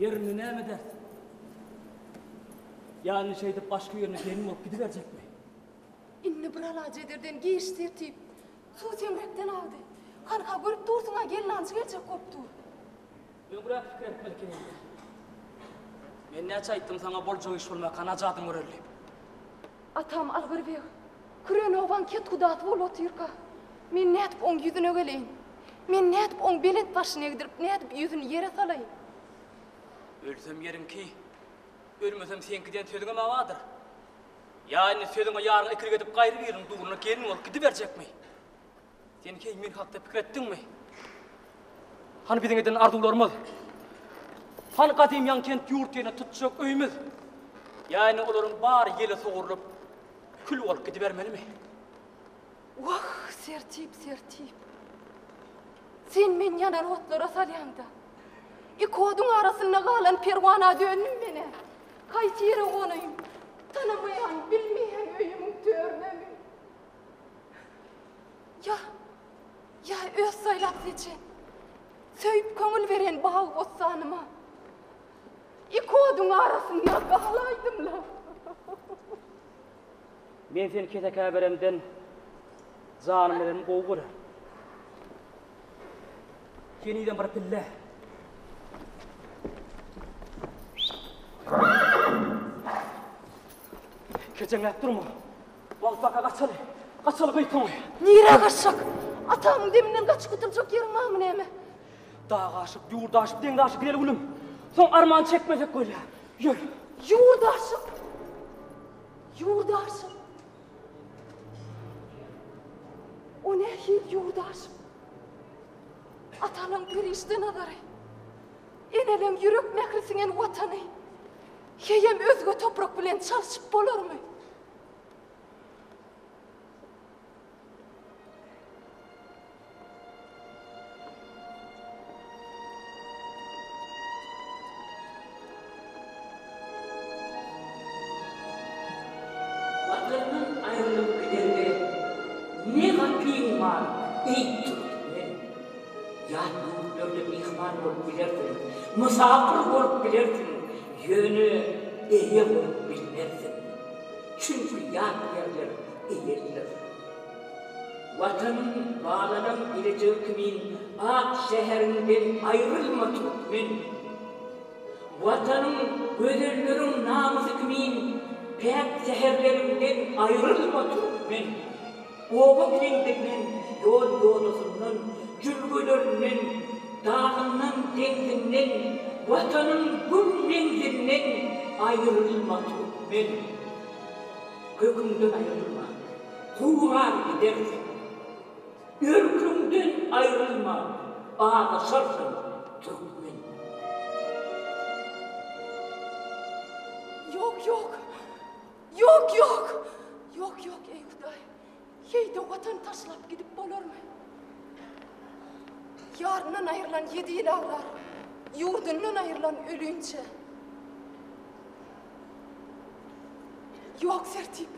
Speaker 5: Ýerinde näme edersiň? Ýa indi şeýdip başga ýerine gelin bolup gidiberjekmi?
Speaker 12: Indi bir alaç ederden giç Sertip. Suw seňrekden agdy. Hanha görüp dursuň-a gelnaljy geljek bolup dur.
Speaker 5: Öňräk pikir etmeli ekeniň-dä. Men näçe aýtdym saňa boljak iş bolmaka najadyň göreli diýip.
Speaker 12: Atam Algyr beg, küren obaň kethudasy bolup otyrka, men nädip oň ýüzüne geleýin? Men nädip oň belent başyny egdirip, nädip ýüzüni ýere salaýyn?
Speaker 5: Ölsem ýeriňki, ölmesem seňki diýen sözüňem-ä bardyr. Ýa indi sözüňe ýaryňa ikilik edip gaýry biriniň dugruna gelin bolup gidiberjekmi? Sen heý men hakda pikir etdiňmi? Hany biziň eden arzuwlarymyz? Hany gadym Ýaňykent ýurt ýerine tutjak öýümiz? Ýa indi olaryň bary ýele sowrulyp, kül bolup gidibermelimi?
Speaker 12: Wah, Sertip, Sertip. Sen meni ýanan otlara salýaňda. Iki oduň arasynda galan perwana döndüm men-ä. Haýsy ýere gonaýyn? Tanamaýan, bilmeýän öýümiň törünemi? Ýa, ýa öz saýlap seçen, söýüp köňül beren bagy-bossanyma iki oduň arasynda galaýdym-la.
Speaker 5: Men seni kesekä beremden janym berenim gowy bolar. Henizem bir pille. Kejeňläp durma. Wagt baka gaçaly. Gaçaly gyýtaňy.
Speaker 12: Nirä gaçjak? Atamyň deminden gaçyp gutuljak ýeriň barmy näme?
Speaker 5: Dag aşyp, ýurt aşyp, deňiz aşyp gideli gülüm. Soň arman çekmesek bolýar. Ýör.
Speaker 12: Ýurt aşyp. Ýurt aşyp. O nähili ýurt aşyp? Atalaň perişde nazary. Eneleň ýürek mähri siňen watany. Heýem özge toprak bilen çalşyp bolarmy?
Speaker 1: Watandan aýrylyp gidende ne gapyň bar, eý türkmen? Ýat ýurtlarda myhman bolup bilersiň, mysapyr bolup bilersiň, ýöne eýe bolup bilmersiň. Çünki ýat ýerler eýelidir. Watanyň baglanan gelejegi kimin ak şäheriňden aýrylma türkmen! Watanyň gözelleriň namysy kimin päk säherleriňden aýrylma türkmen! Oba kendinden, ýol-ýodasyndan, jülgelerinden, dagyndan, deňzinden, Watanyň gül meňzinden aýrylma türkmen! Köküňden aýrylma, gurar gidersiň. Örküňden aýrylma, azaşarsyň türkmen!
Speaker 12: Ýok, ýok! Ýok, ýok! Ýok, ýok, eý Hudaý! Heý-de Watany taşlap gidip bolarmy? Ýaryndan aýrylan ýedi ýyl aglar, ýurdundan aýrylan ölinçä. Ýok, Sertip!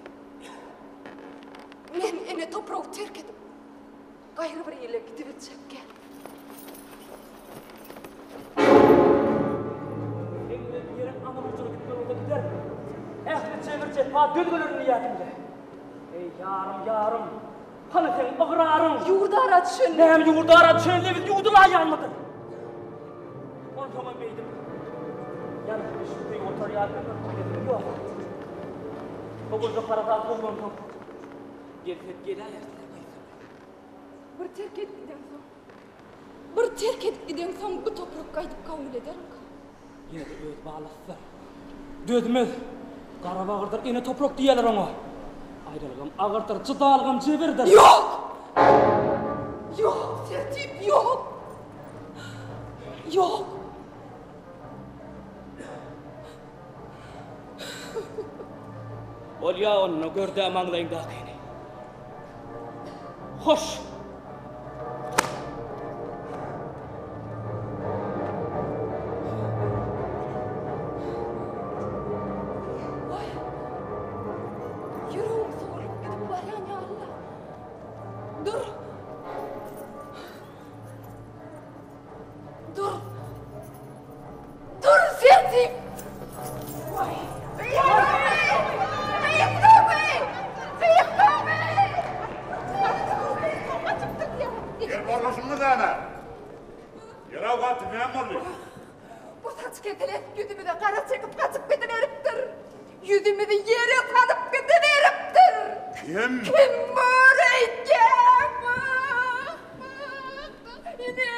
Speaker 12: Men ene topragy terk edip, gaýry bir ile gidibiljekgä.
Speaker 5: Seň bilen ýeriň aňry ujuna gitmeli bolsa giderin. Ähli jebir-jepa döz gelerin diýýärdiň-le. Eý, ýarym, ýarym, hany seň ygraryň?
Speaker 12: Ýurt ara düşende.
Speaker 5: Näme ýurt ara düşende biz ýuwdulaýanmydyr? Onsoňam beýdip, ýanyp bişip köýüp otar ýaly ömür gidesim ýok. Howulda parasat gowlansoň, gelsek geläýersiň-ä gyzym.
Speaker 12: Bir terk edip gideňsoň. Bir terk edip gideňsoň bu toprak gaýdyp kabul edermika?
Speaker 5: Ýene-de öz balasydyr. Dözmez. Gara bagyrdyr ene toprak diýerler oňa. Aýralygam agyrdyr, jydalygam jebirdir.
Speaker 12: Ýok! Ýok, Sertip, ýok!
Speaker 11: Ýok.
Speaker 1: Bolýa onda, gör-dä maňlaýyňdakyny. Hoş!
Speaker 11: Waý! Ýüregim sogrulyp gidip barýan ýaly-la. Dur! Dur! Dur Sertip! Waý!
Speaker 13: Ýer gorlaşyňyz näme? Ýer awgaty näme boldy?
Speaker 12: Bu saç kesilen ýüzümize gara çekip gaçyp gidiberipdir. Ýüzümizi ýere salyp gidiberipdir.
Speaker 13: Kim?
Speaker 12: Kim bor eýtýäň? Ine,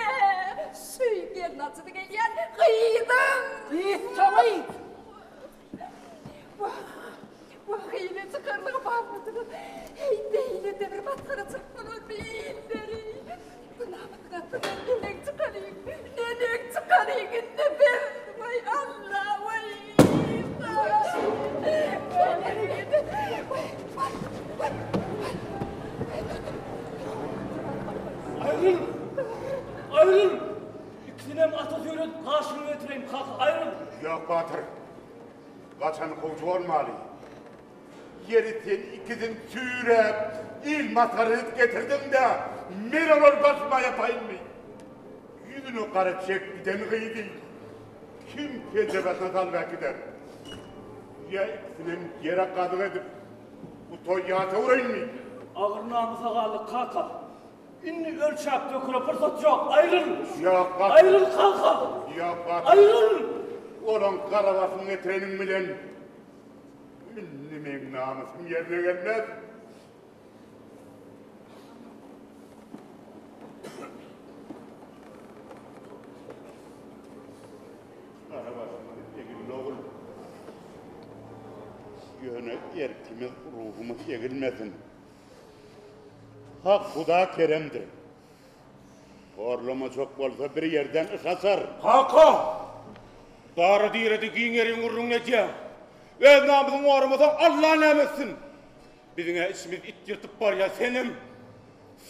Speaker 12: şu gelnaçysy gelýän gyzyň.
Speaker 11: Gyzjagy!
Speaker 12: Wah, wah, hile çykarlygy barmydyr? Heý, beýle-de bir masgaraçylyk bolarmy illeri? Bu namysyň astyndan neneň çykalyň, neneň çykalyň indi biz? Waý, Alla, waý,
Speaker 5: Aýryl! Aýryl! Ikisinem ata süýredip gaşyňa getireýin, kaka, aýryl!
Speaker 13: Ýok, batyr. Gaçany kowjy bolmaly. Ýeri sen ikisini süýräp, il masgara edip getirdiň-dä, men olary başyma ýapaýynmy? Ýüzüne gara çek giden gyzy kim penjebasyna salyp äkider? Ýa ikisinem ýere gazyk edip, bu toý ýata uraýynmy?
Speaker 5: Agyr namysa galdyk, kaka. Indi ölçäp döküle pursat ýok, aýryl!
Speaker 13: Ýok, batyr.
Speaker 5: Aýryl, kaka!
Speaker 13: Ýok, batyr.
Speaker 5: Aýryl!
Speaker 13: Olaň gara basyny getireniň bilen, indi meň namysym ýerine gelmez. Gara başymyz egildi, ogul. Ýöne erkimiz, ruhumyz egilmesin. Hak Huda keremdir. Horlamajak bolsa bir ýerden yş açar.
Speaker 14: Kaka! Dara diredi giň ýeriň gürrüňini edýäň. Öz namysyňy goramasaň Alla näme etsin? Biziň-ä içimiz it ýyrtyp barýar, senem.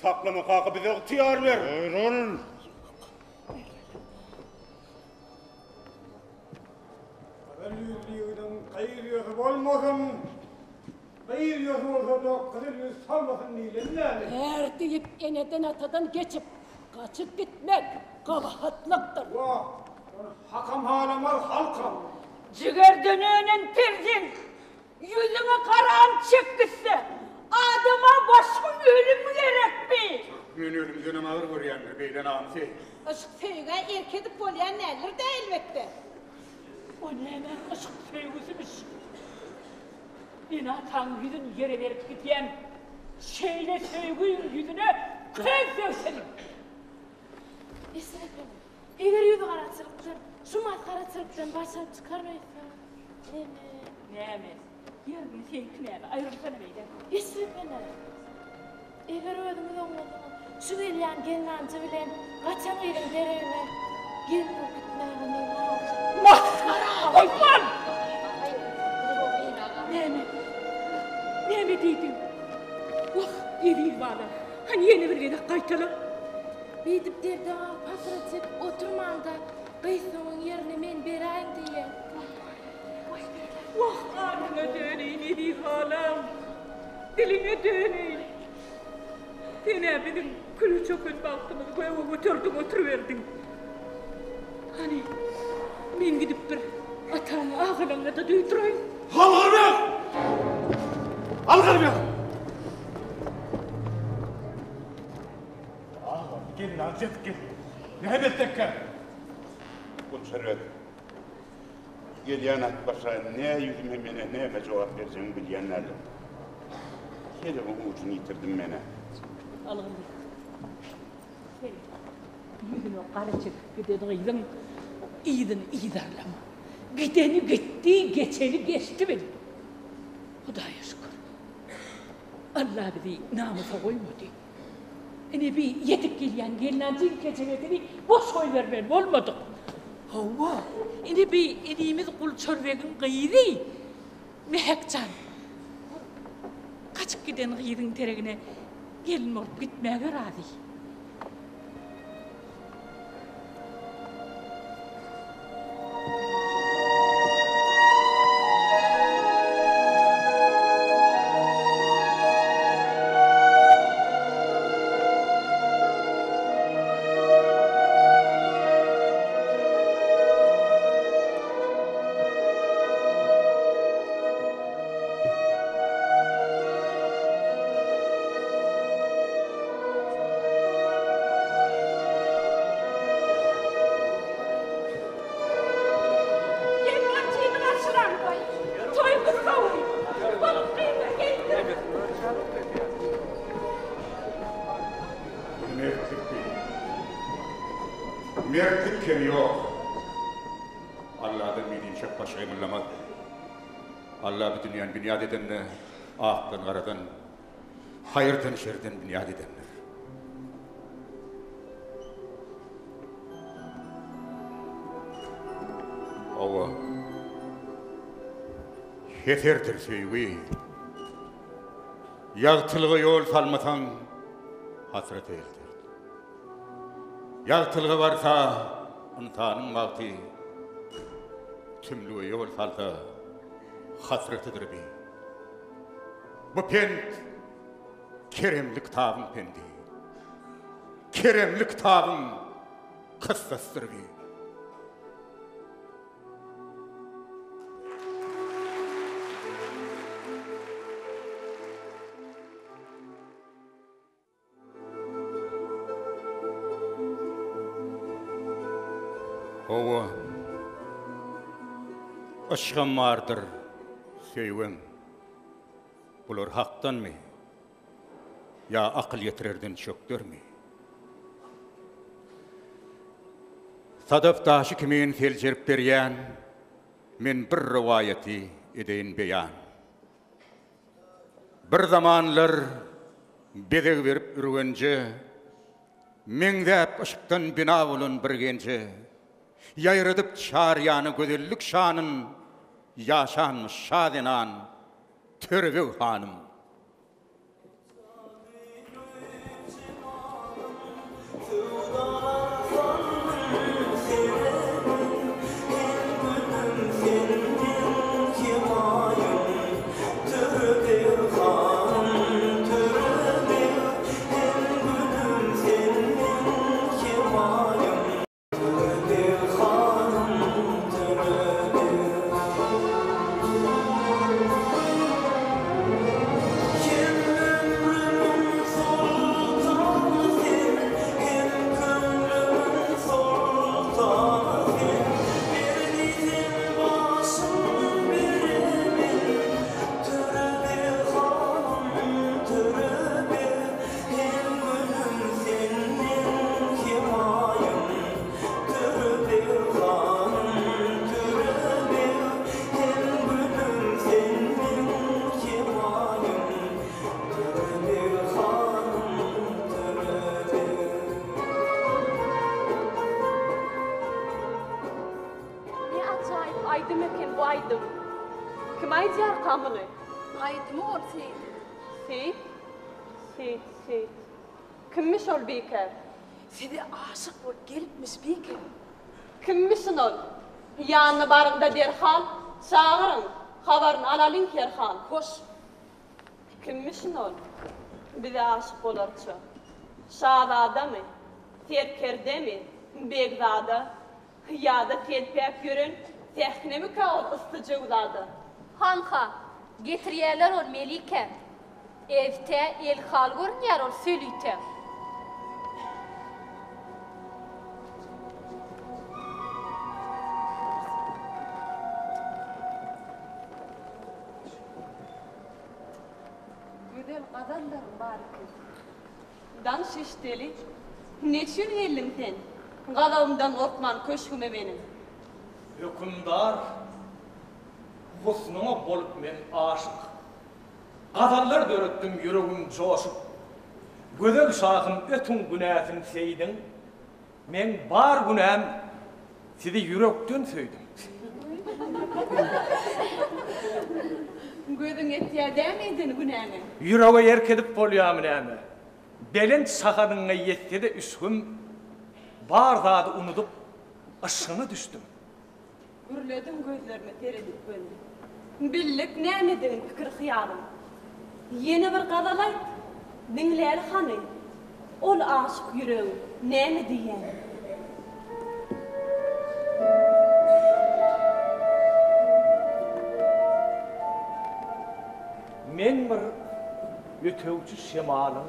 Speaker 14: Saklama kaka bize ygtyýar ber.
Speaker 13: Aýryl!
Speaker 14: Gyzyl ýüzli ýigidiň gyz ýüzi bolmasyn. Gyz ýüzi bolsa-da, gyzyl ýüz salmasyn diýleni näme?
Speaker 11: Är diýip eneden-atadan geçip, gaçyp gitmek gabahatlykdyr.
Speaker 14: Wah, ony hakam halamaz, halkam.
Speaker 1: Jigerden önen perzent ýüzüňe garan çek gitse, adama başga ölüm gerekmi?
Speaker 4: Türkmen ölümdenem agyr görýändir beýle namysy.
Speaker 3: Yşk söýgä erk edip bolýan däldir-dä elbetde.
Speaker 1: O nämäň yşk söýgüsimiş? Ene-ataň ýüzüni ýere berip gidýän şeýle söýgiň ýüzüne köz döwsün!
Speaker 2: Eşrepem, eger ýüzi garaçylykdan, şu masgaraçylykdan baş alyp çykaryn öýtseň, neme?
Speaker 1: Näme? Ýerine seňki näme? Aýrylsana beýle.
Speaker 2: Eşrep ene, eger özüňiz oňlasaňyz, şu gelýän gelnanjy bilen gaçan gyzyň deregine gelin bolup gitmäge men razy.
Speaker 1: Masgara! Goýman! Näme? Näme diýdiň? Wah, eziz balam, hany ýene bir gezek gaýtala.
Speaker 2: Beýdip derde galyp hasrat çekip oturman-da, gyzsoňuň ýerine men beräýin diýýän.
Speaker 1: Wah, adyňa döneýin, eziz balam, diliňe döneýin. Sen-ä biziň küle çöken bagtymyzy göge göterdiň oturyberdiň. Hany, men gidip bir ataňa, agalaňa-da duýduraýyn.
Speaker 14: Algyrbek! Algyrbek!
Speaker 13: Agam, gelnalyjy edip gel. Näme etsekkä? Gulçaröz. Gelýän atbaşa nä ýüzüme menä näme jogap berjegimi bilýän däldim. Kelebiň ujuny ýitirdim menä.
Speaker 1: Algyr. Sen ýüzüne gara çekip giden gyzyň yzyny yzarlama. Gideni gitdi, geçeni geçdi bil. Hudaýa şükür. Alla bizi namysa goýmady. Ine bi ýetip gelýän gelnajyň kejebesini boş goýbermeli bolmadyk. Hawa, ine bi inimiz Gulçorbegiň gyzy Mähekjan. Ol gaçyp giden gyzyň deregine gelin bolup gitmäge razy. Gelnaçyny garşylaň. Toý gutlawy. Bolup gyzlar gelipdir.
Speaker 4: Bu mertlikmi? Mertlik kemi ýok. Alladan medinçek başy gymyldamaz. Alla bu dünýäni binýat edende akdan-garadan, haýyrdan-şerden binýat edendir. Hawa. Heserdir söýgi. Ýagtylyga ýol salmasaň, hasrata elter. Ýagtylyga barsa, ynsanyň bagty, tümlüge ýol salsa, hasratydyr bi. Bu pent keremli kitabyň pendi. Keremli kitabyň kyssasydyr bi. Hawa. Yşgam bardyr, söýgem. Bular hakdanmy? Ýa akyl ýetirerden çökdermi? Sadap daşy kimin seljerip berýän men bir rowaýaty edeýin beýan. Bir zamanlar bezeg berip Ürgenje, Meňzäp yşkdan bina bolan bir genje, Ýaýradyp çar ýana gözellik şanyn, Ýaşanmyş şa zenan Törebeg hanym.
Speaker 15: Ne ajaýyp aýdym eken bu aýdym. Kim aýdýarka muny?
Speaker 12: Aýdymy ol Seýit.
Speaker 15: Seýit? Seýit, Seýit. Kimmiş ol bikär?
Speaker 12: Size aşyk bolup gelipmiş bike.
Speaker 15: Kimmişin ol? Ýanyna baryň-da derhal, çagyryň, habaryny alalyň herhal.
Speaker 12: Hoş.
Speaker 15: Kimmişin ol? Bize aşyk bolarça. Şazadamy? Serkerdemi? Begzada? Ýa-da telpäp ýören sähnemika ol yssy jöwzada?
Speaker 16: Hanha, getirýärler ol melikäm. Ewte elhal görünýär ol sölite.
Speaker 12: Gözel gazallaryň bar eken.
Speaker 15: Danyş eşideli, neçün geldiň sen, Gazabymdan gorkman köşgüme meniň?
Speaker 17: Hökümdar, husnuňa bolup men aşyk, Gazallar döretdim ýüregim joşup. Gözel şahym ötüň günäsin Seýdiň, Meň bar günäm sizi ýürekden söýdüm.
Speaker 15: Gözüň ýetýär dämi eden günäňe?
Speaker 17: Ýürege erk edip bolýamy näme? Belent şahadyňa ýetse-de üşgüm, Bar zady unudyp, yşgyňa düşdüm.
Speaker 15: Gürlediň gözlerime seredip göni. Bildik nämedigin pikir-hyýalyň. Ýene bir gazal aýt, diňläli hany, Ol aşyk ýüregiň näme diýýänin.
Speaker 17: Men bir ötegçi şemalyň,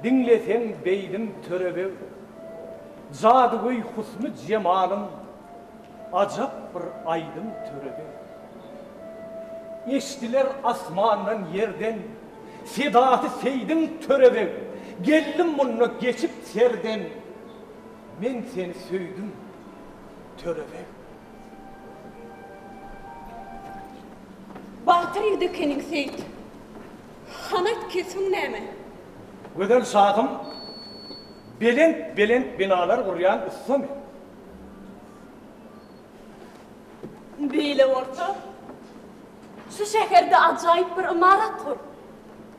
Speaker 17: Diňleseň beýdim Törebeg. Jadygöý husny jemalyň, Ajap bir aýdym Törebeg. Eşdiler asmandan ýerden, Sedasy Seýdiň Törebeg. Geldim munda geçip serden, Men seni söýdüm Törebeg.
Speaker 15: Batyr ýigit ekeniň Seýit. Hany aýt kesbiň näme?
Speaker 17: Gözel şahym, belent-belent binalar gurýan ussa men.
Speaker 15: Beýle bolsa, şu şäherde ajaýyp bir ymarat gur.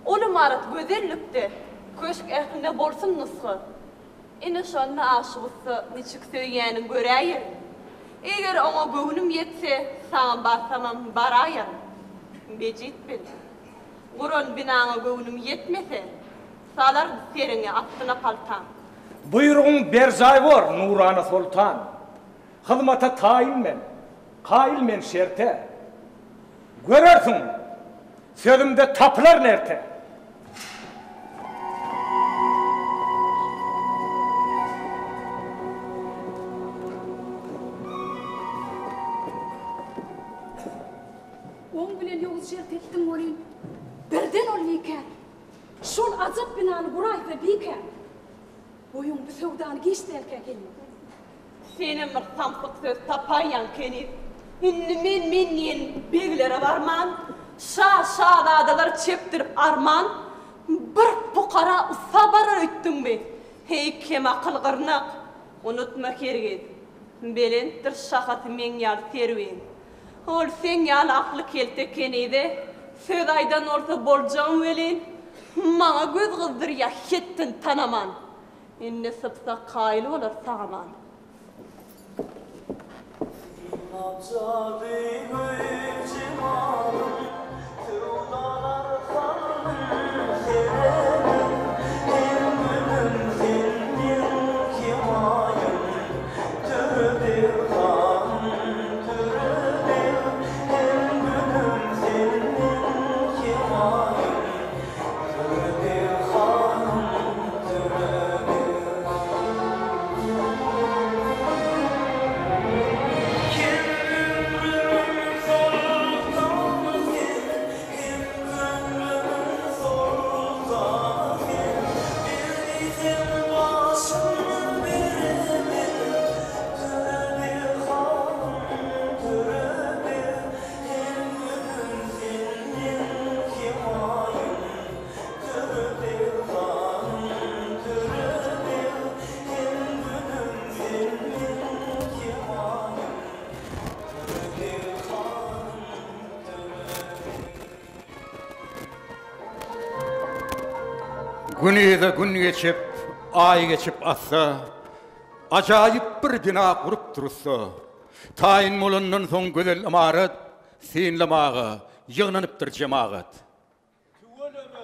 Speaker 15: Ol ymarat gözellikde, köşk ählinde bolsun nusga. Ine şonda Aşyk ussa niçik söýýänin göräýerin. Eger oňa göwnüm ýetse, saňa barsamam baraýaryn. Bejit bil. Guran binaňa göwnüm ýetmese, salaryn seriňi astyna paltaň.
Speaker 17: Buýrugyň berjaý bor, nurana soltan. Hyzmata taýyn men, kaýyl men şerte. Görersiň, sözümde tapylar nerte.
Speaker 11: Oň bilen ýowuz şert etdiň welin, birden ol bikär. Şol ajap binany guraýsa bikär. Goýuň bu söwdany giç dälkä gelin.
Speaker 15: Senem bir samsyk söz tapaýýaň keniz. Indi men men diýen beglere barman, şa şazadalar çekdirip arman, bir pukara ussa barar öýtdüňmi? Heý kemakyl gyrnak, unutma hergiz, belentdir şahasy meň ýaly serwiň. Ol seň ýaly akly kelte kenize söz aýdan bolsa boljagam welin, maňa göz gyzdyrýa hetdin tanaman. Indi sypsa kaýyl bolar sag-aman.
Speaker 4: Gün yza gün geçip, aý geçip assa, Ajaýyp bir bina gurupdyr ussa. Taýyn bolandan soň gözel ymarat, Synlamaga ýygnanypdyr jemagat.
Speaker 17: Tüweleme,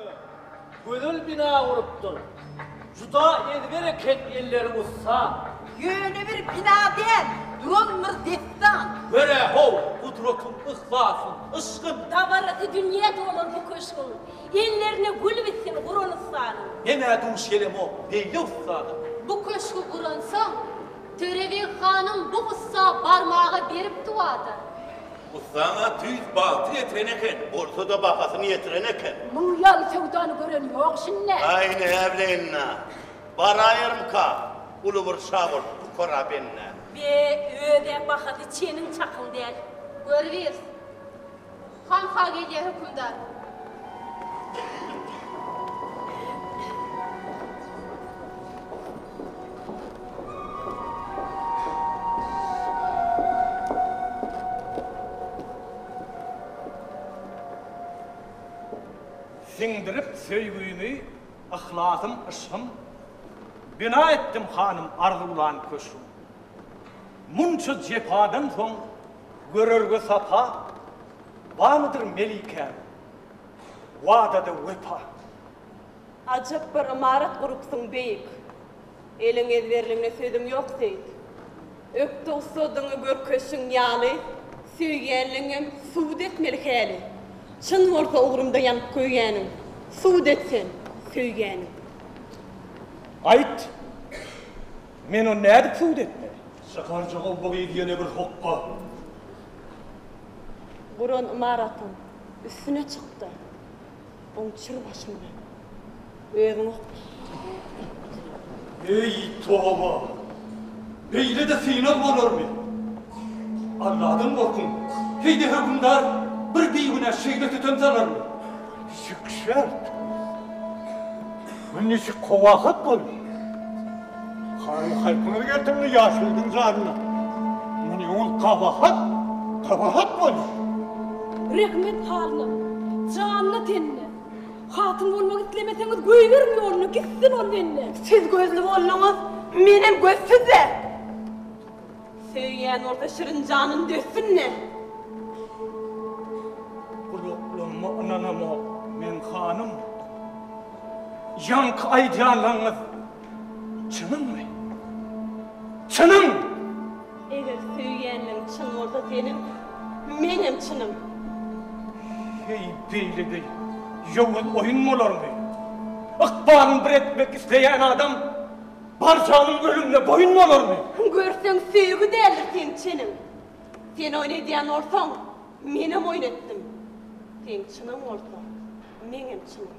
Speaker 17: gözel bina gurupdyr. Juda ezber eken elleri ussa.
Speaker 3: Ýöne bir bina däl, duran bir dessan.
Speaker 17: Gör-ä-how, gudratyň, yhlasyn, yşgyn.
Speaker 16: Dabarasy dünýä dolar bu köşgüň. Ellerine gül bitsin guran ussanyň.
Speaker 17: Men-ä duş gelemok beýle ussada.
Speaker 16: Bu köşgi guransoň, Törebeg hanyň bu ussa barmaga beripdi wada.
Speaker 7: Ussaň-a tüýs bagty getiren eken. Bolsa-da bahasyny ýetiren eken.
Speaker 11: Muň ýaly söwdany gören ýok şindi.
Speaker 7: Aý, näbileýin-dä. Baraýarmyka uly bir şa bolup pukara bendä.
Speaker 16: Be, öz-ä bahasy çeniň-çakyň däl. Görübiris. Hanha gelýär hökümdar.
Speaker 17: Siňdirip söýgümi, yhlasym, yşgym, Bina etdim hanym arzuwlan köşgüm. Munça jepadan soň görerge sapa, Barmydyr melikäm, wadada wepa?
Speaker 15: Ajap bir ymarat gurupsyň beýik. Eliň ezberligine sözüm ýok Seýit. Ökde ussadyňy görkezşiň ýaly, Söýýänligiňem subut etmeli häli. Çyn bolsa ugrumda ýanyp köýýäniň, Subut et sen, söýgäniň.
Speaker 17: Aýt, men ony nädip subut etmeli?
Speaker 14: Çykarjag-ow bu gyz ýene bir hokga.
Speaker 15: Guran ymaratyň üstüne çykdy. Oň çür başynda. Özüň okla.
Speaker 14: Eý, toba! Beýle-de synag bolarmy? Alladan gorkuň! Heý-de hökümdar bir bigünä şeýle sütem salarmy? Niçik şert? Bu niçik kowahat boldy? Hanym haýpyňyz gelsinmi ýaşulydyň janyna? Munyňyz gabahat, gabahat boldy.
Speaker 11: Rehmet halyna, janyna-tenine. Hatyn bolmak islemeseňiz goýberiň ýoluna, gitsin ol bende.
Speaker 15: Siz gözli bolduňyz, menem gözsüz-dä. Söýýän bolsa şirin janyn dössün-de.
Speaker 17: Gulaklaryma ynanamok men hanym. Ýaňky aýdýanlaryňyz çynyňmy? Çynyň!
Speaker 15: Eger söýýänligiň çyn bolsa seniň, meňem çynym.
Speaker 17: Heý, beýle-de ýowuz oýun bolarmy? Ykbalyny bir etmek isleýän adam barjanyň ölümine boýun bolarmy?
Speaker 15: Görseň söýgi däldir seň çeniň. Sen oýun edýän bolsaň, menem oýun etdim. Seň çynyň bolsa, meňem çynym.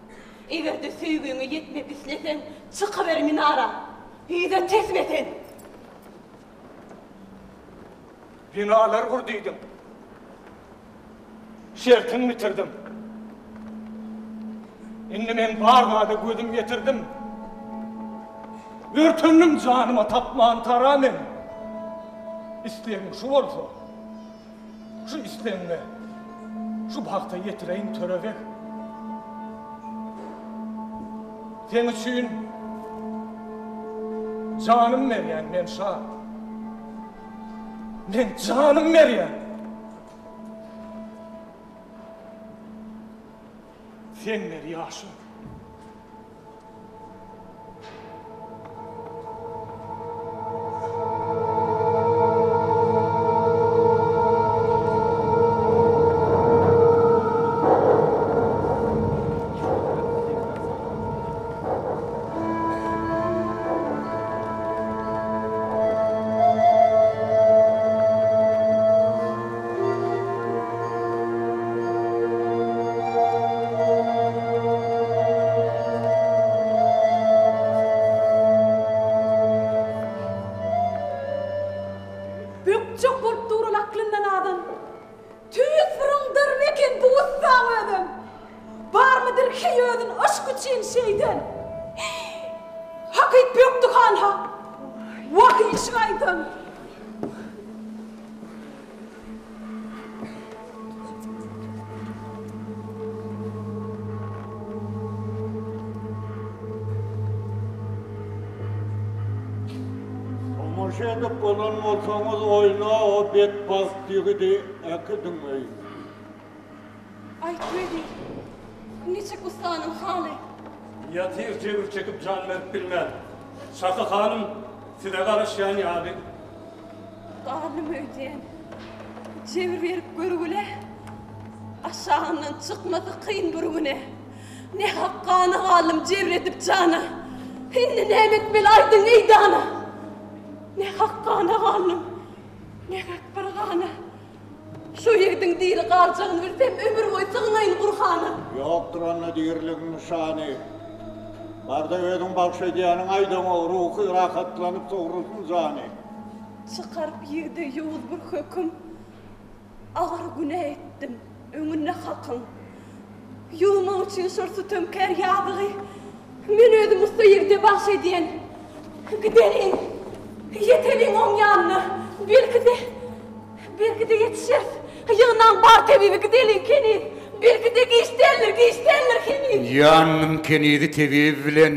Speaker 15: Eger-de söýgüňe ýetmek isleseň, çykyber minara, yza tesme sen!
Speaker 17: Binalar gur diýdiň. Şertiňi bitirdim. Indi men bar zada gözüm ýetirdim. Örtendim janyma tapman tara men. Islegiň şu bolsa, şu islegiňe, şu bagta ýetireýin Töre beg. Seň üçin janym berýän men şa. Men janym berýän. Sen ber ýaşa.
Speaker 11: Bökjek bolup duran aklyndan azan. Tüýs byryňdyrmy eken bu ussaň özem. Barmydyr heý özün yşk üçin şeýden. Hakyt bökdi hanha. Wah işik aýdan.
Speaker 13: Tomaşa edip bolan bolsaňyz oýna o betbagt ýigidi äkidiň öýüne.
Speaker 15: Aýt wezir, niçik ussanyň haly?
Speaker 14: Ýatyr jebir çekip jan berip bilmän. Şaky hanym size garaşýan ýaly.
Speaker 15: Galdym öýdýän. Jebir berip görgüle. Aşagyndan çykmasy kyn bir güne. Nähak gana galdym jebir edip jana. Indi näme etmeli aýdyň eý dana. Nähak gana galdym. Nähak bir gana. Şu ýigidiň diri galjagyny bilsem, ömür boýy sygynaýyn Gurhana.
Speaker 13: Ýokdur onda diriligiň nyşany. Barda özüň bagş edýäniň aýdaňa, ruhy rahatlanyp sogrulsyn jany.
Speaker 15: Çykaryp ýigide ýowuz bir höküm, Agyr günä etdim öňünde Hakyň. Ýuwmak üçin şol sütemkär ýazygy Men özüm ussa ýigide bagş edýän. Gideliň, ýeteliň oň ýanyna, Belki-de, belki-de ýetişeris. Ýygnaň bar tebibi, gideliň keniz. Belki-de giç däldir, giç däldir heniz.
Speaker 4: Ýanynyň kenizi tebibi bilen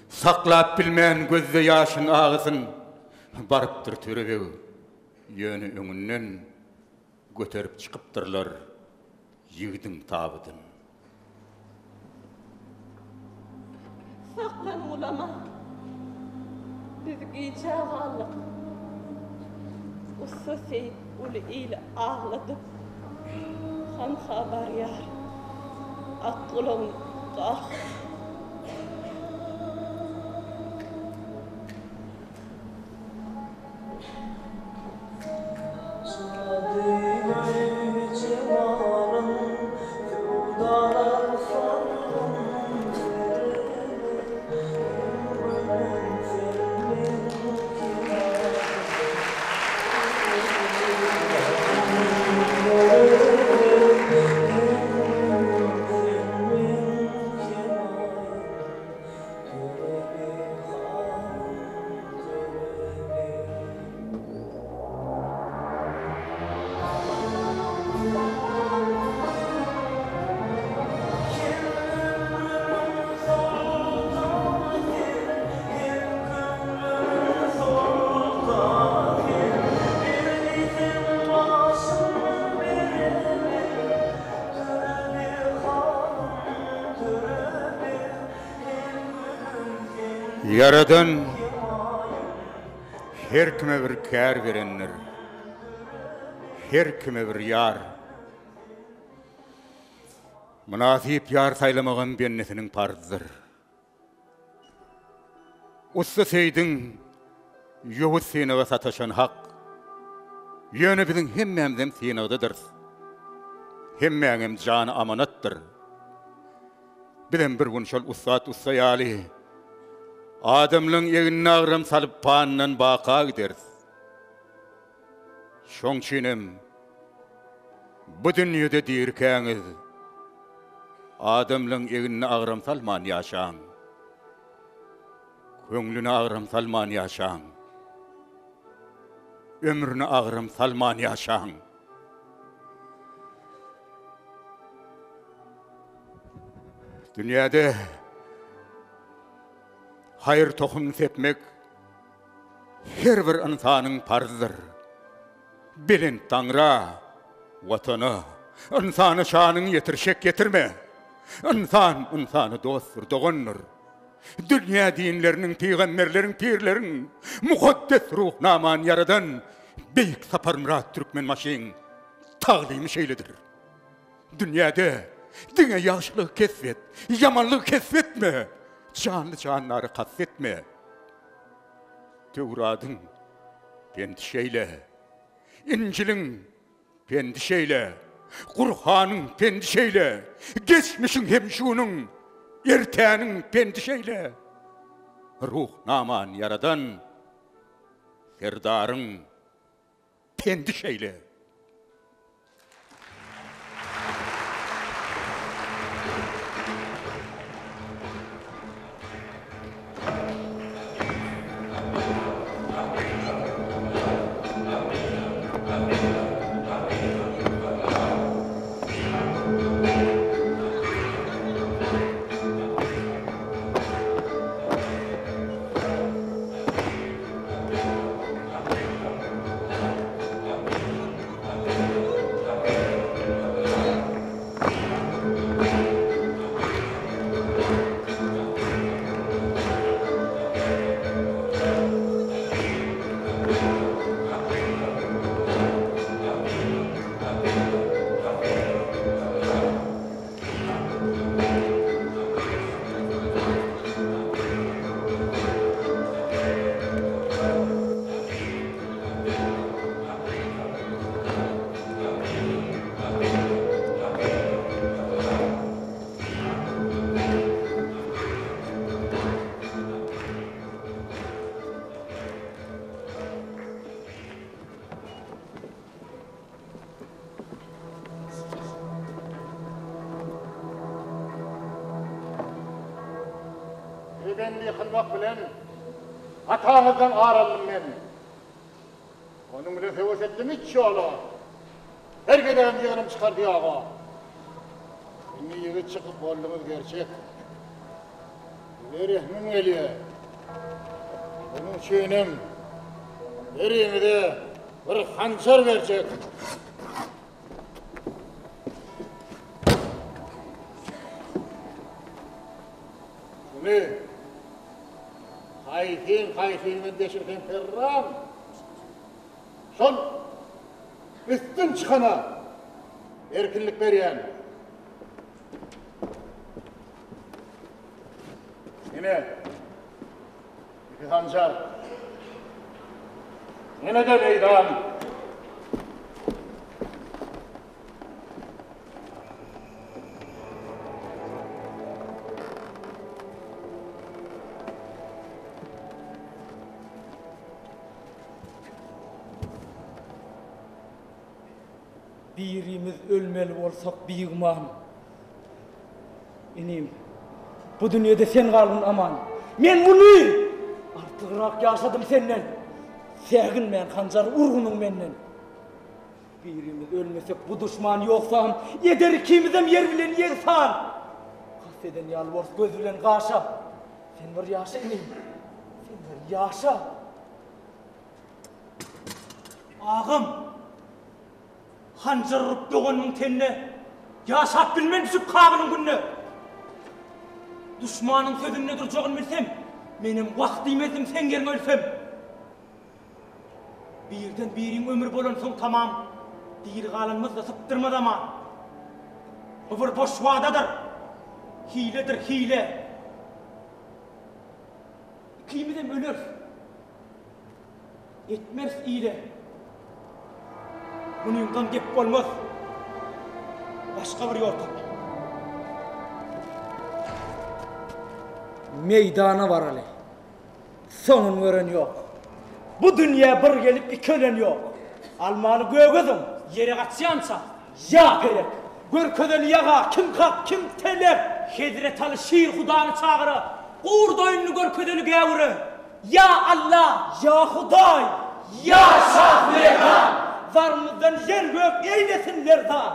Speaker 4: Saklap bilmän gözde ýaşyn agysyn Barypdyr Töre beg, ýöne öňünden Göterip çykypdyrlar ýigidiň tabydyn.
Speaker 15: Saklanyň ulama. Biz gijä galdyk. Ussa Seýit uly ili agladyp, hanha barýar. Atgulagyny galk.
Speaker 4: Ýaradan her kime bir kär berendir, her kime bir ýar. Mynasyp ýar saýlamagam bendesiniň parzydyr. Ussa Seýdiň ýowuz synaga sataşany hak. Ýöne biziň hemmämizem synagdadyrys. Hemmäňem jany amanatdyr. Bizem bir gün şol ussat ussa ýaly adamlaň egnine agram salyp panydan baka gideris. Şoň üçinem bu dünýede dirikäňiz adamlaň egnine agram salman ýaşaň. Köňlüne agram salman ýaşaň. Ömrüne agram salman ýaşaň. Dünýäde haýyr tohumyny sepmek her bir ynsanyň parzydyr. Belent Taňra, Watana, ynsana şanyňy ýetir, şek ýetirme. Ynsan ynsana dostdur, dogandyr. Dünýä dinleriniň, pygamberleriň, pirleriň mukaddes Ruhnamany ýaradan Beýik Saparmyrat Türkmenbaşyň taglymy şeýledir. Dünýäde diňe ýagşylygy kesp et, ýamanlygy kesp etme, janly-jandary kast etme. Töwradyň pendi şeýle, Injiliň pendi şeýle, Gurhanyň pendi şeýle, geçmişiň hem şu günüň, ertäniň pendi şeýle. Ruhnamany ýaradan Serdaryň Pendi şeýle.
Speaker 13: Sizi bendi kylmak bilen ataňyzdan ar aldym men. Onuň bilen söweş etdim üç ýola. Her gezegem ýygnym çykardy ýaga. Indi ýigit çykyp bolduňyz gerçek. Size rehmim gelýär. Şonuň üçinem heriňize bir hanjar berjek. Şuny haýsyň haýsyňdan deşirseň perran. Şol üstün çykana erkinlik berýän. Ine, iki hanjar. Ýene-de meýdan.
Speaker 17: Birimiz ölmeli bolsak bigüman. Inim, bu dünýede sen galgyn aman. Men muny artygrak ýaşadym senden. Säginmän hanjar urgunyň menden. Birimiz ölmesek bu duşman ýogsam, eder ikimizem ýer bilen ýegsan. Kast eden ýaly bors göz bilen gaşa. Sen bir ýaşa inim, sen bir ýaşa.
Speaker 14: Agam! Hanjar urup doganymyň tenine, Ýaşap bilmen düşüp Kabylyň gününe. Duşmanyň sözünde durjagyn bilsem, Menem wah diýmezdim seň ýeriňe ölsem. Birden biriň ömri bolansoň tamam, Diri galanymyz-da sypdyrmaz aman. Bu bir boş wadadyr, hiledir hile. Ikimizem öleris. Etmeris ile. Munyňdan gep bolmaz. Başga bir ýol tap.
Speaker 17: Meýdana baraly. Soňun gören ýok. Bu dünýä bir gelip iki ölen ýok. Almany göge zyň.
Speaker 14: Ýere gaçýança.
Speaker 17: Ýa pelek. Görkezeli ýaga kim hak, kim telek.
Speaker 14: Hezret Aly şir hudany çagyra. Gurt oýnuny görkezeli gäwüre. Ýa Alla!
Speaker 17: Ýa Hudaý!
Speaker 14: Ýa Şah Merdan!
Speaker 17: Zarymyzdan ýer-gök eýlesin lerzan!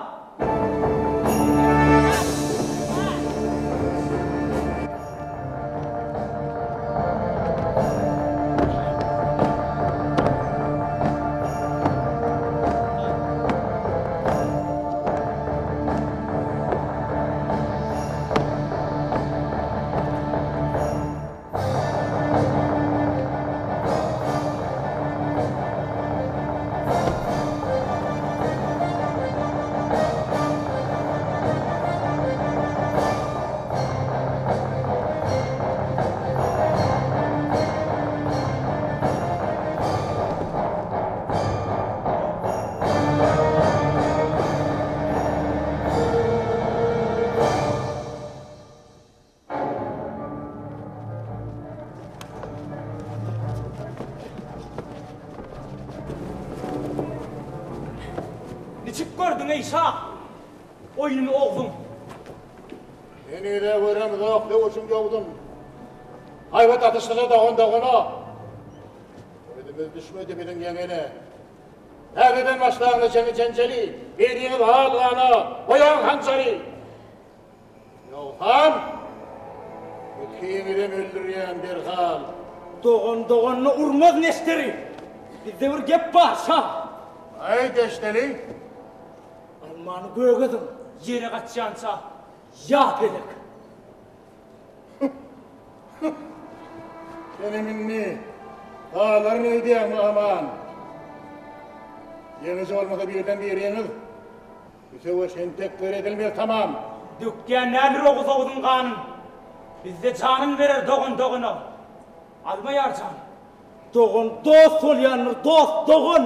Speaker 14: Niçik gördüň eý şa, oýnuny ogzuň?
Speaker 13: Heniz-ä göremzok söweşiň ýowuzyn. Haýbat atyşdylar dogan dogana. Özümiz düşmedi biziň ýeňene. Täzeden başlaň-da jeňi-jenjeli, Biriňiz al gana, goýaň hanjary. Ýogsam, ikiňizem öldürýän derhal.
Speaker 17: Dogan doganyna urmaz neşderi. Bizde bir gep bar, şa.
Speaker 13: Aýt eşdeli.
Speaker 17: Almany göge zyň.
Speaker 14: Ýere gaçýança
Speaker 17: ýa pelek.
Speaker 13: Senem indi galaryn öýdýäňmi aman? Ýeňiji bolmasa birden biriňiz. Bu söweş entek edilmez tamam.
Speaker 14: Dökýän nädir oguz-oguzyň ganyn. Bizde janyn berer dogan dogana. Alma ýar jan.
Speaker 17: Dogan dost bolýandyr, dost dogan.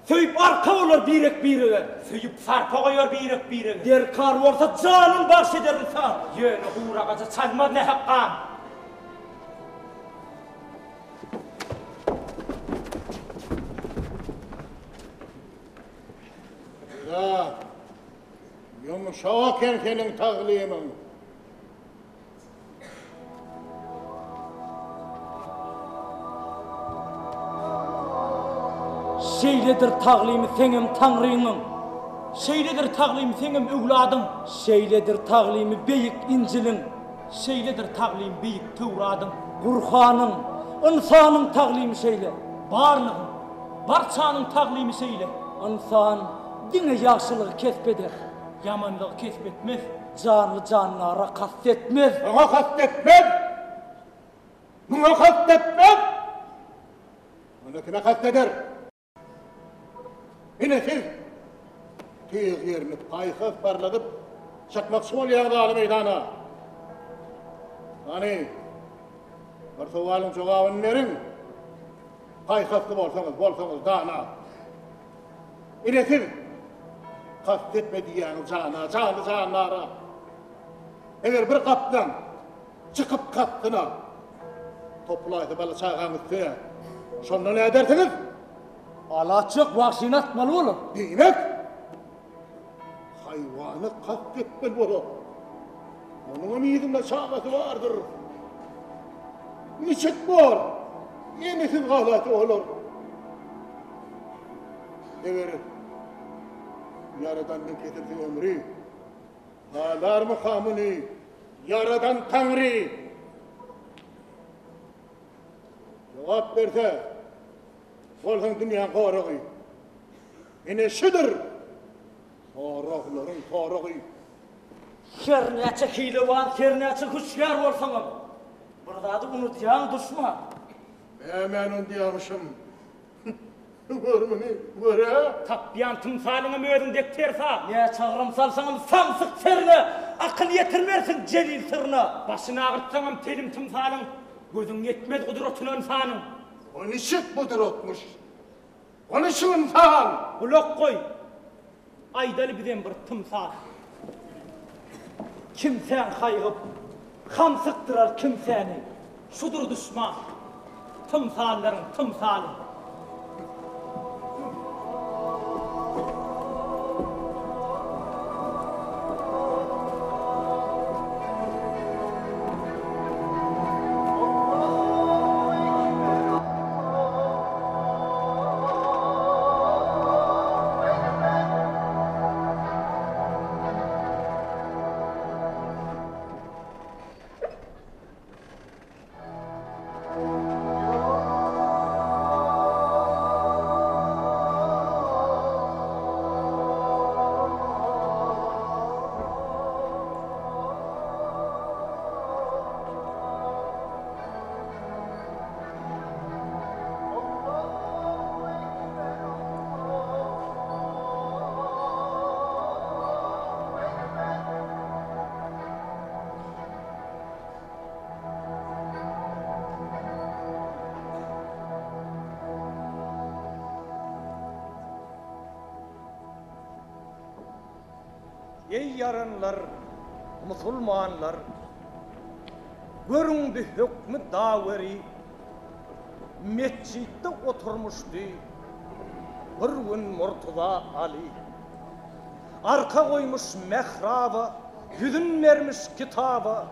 Speaker 17: Söýüp arka bolar birek-birege.
Speaker 14: Söýüp sarpa goýar birek-birege.
Speaker 17: Derkar bolsa janyn bagş eder ynsan.
Speaker 14: Ýöne guragaja çalmaz nähak gan.
Speaker 13: Juda ýumşak eken seniň taglymyň.
Speaker 17: Şeýledir taglymy seňem Taňryňyň. Şeýledir taglymy seňem öwladyň. Şeýledir taglymy beýik Injiliň. Şeýledir taglym beýik Töwradyň. Gurhanyň, ynsanyň taglymy şeýle. Barlygyň, barçanyň taglymy şeýle. Ynsan diňe ýagşylygy kesp eder. Ýamanlygy kesp etmez. Janly-jandara kast etmez.
Speaker 13: Oňa kast etmez. Muňa kast etmez. Onda kime kast eder? Ine siz tyg ýerini paýhas parladyp çykmakçy bolýaňyz aly meýdana. Hany, bir sowalyň jogabyny beriň. Paýhasly bolsaňyz, bolsaňyz dana. Ine siz kast etme diýýäňiz jana, janly jandara. Eger bir gaplaň Çykyp kastyna, topulaýsa bala-çagaň üstüne, şonda nädersiňiz?
Speaker 17: Alaç ýok, wagşyny atmaly bolar.
Speaker 13: Diýmek, haýwana kast etmeli bolar. Onuňam yzynda çagasy bardyr. Niçik bor, enesiz galaýsa olar. Eger Ýaradandan kesilse ömri, Halarmyka muny Ýaradan Taňry? Jogap berse, bolsaň dünýäň goragy. Ine şudur soraglaryň soragy.
Speaker 17: Her näçe hilewan, her näçe hüşgär bolsaňam, bir zady unudýaň duşman.
Speaker 13: Nämäni unudýarmyşym? Gör muny, gör-ä!
Speaker 17: Tapýan tymsalyňam özüň dek tersa. Näçe agram salsaňam samsyk serine, akyl ýetirmersiň jelil syryna. Başyny agyrtsaňam telim tymsalyň, gözüň ýetmez gudratyna ynsanyň.
Speaker 13: O niçik gudratmyş? O niçik ynsan?
Speaker 17: Gulak goý, Aýdaly bizem bir tymsal. Kimsäň haýgyp, hamsykdyrar kimsäni. Şudur duşman, tymsallaryň tymsaly. Eý ýaranlar, musulmanlar! Görüň bi hökmi daweri, Metjitde oturmyşdy bir gün Murtuza Aly. Arka goýmuş mähraba, Ýüzün bermiş kitaba,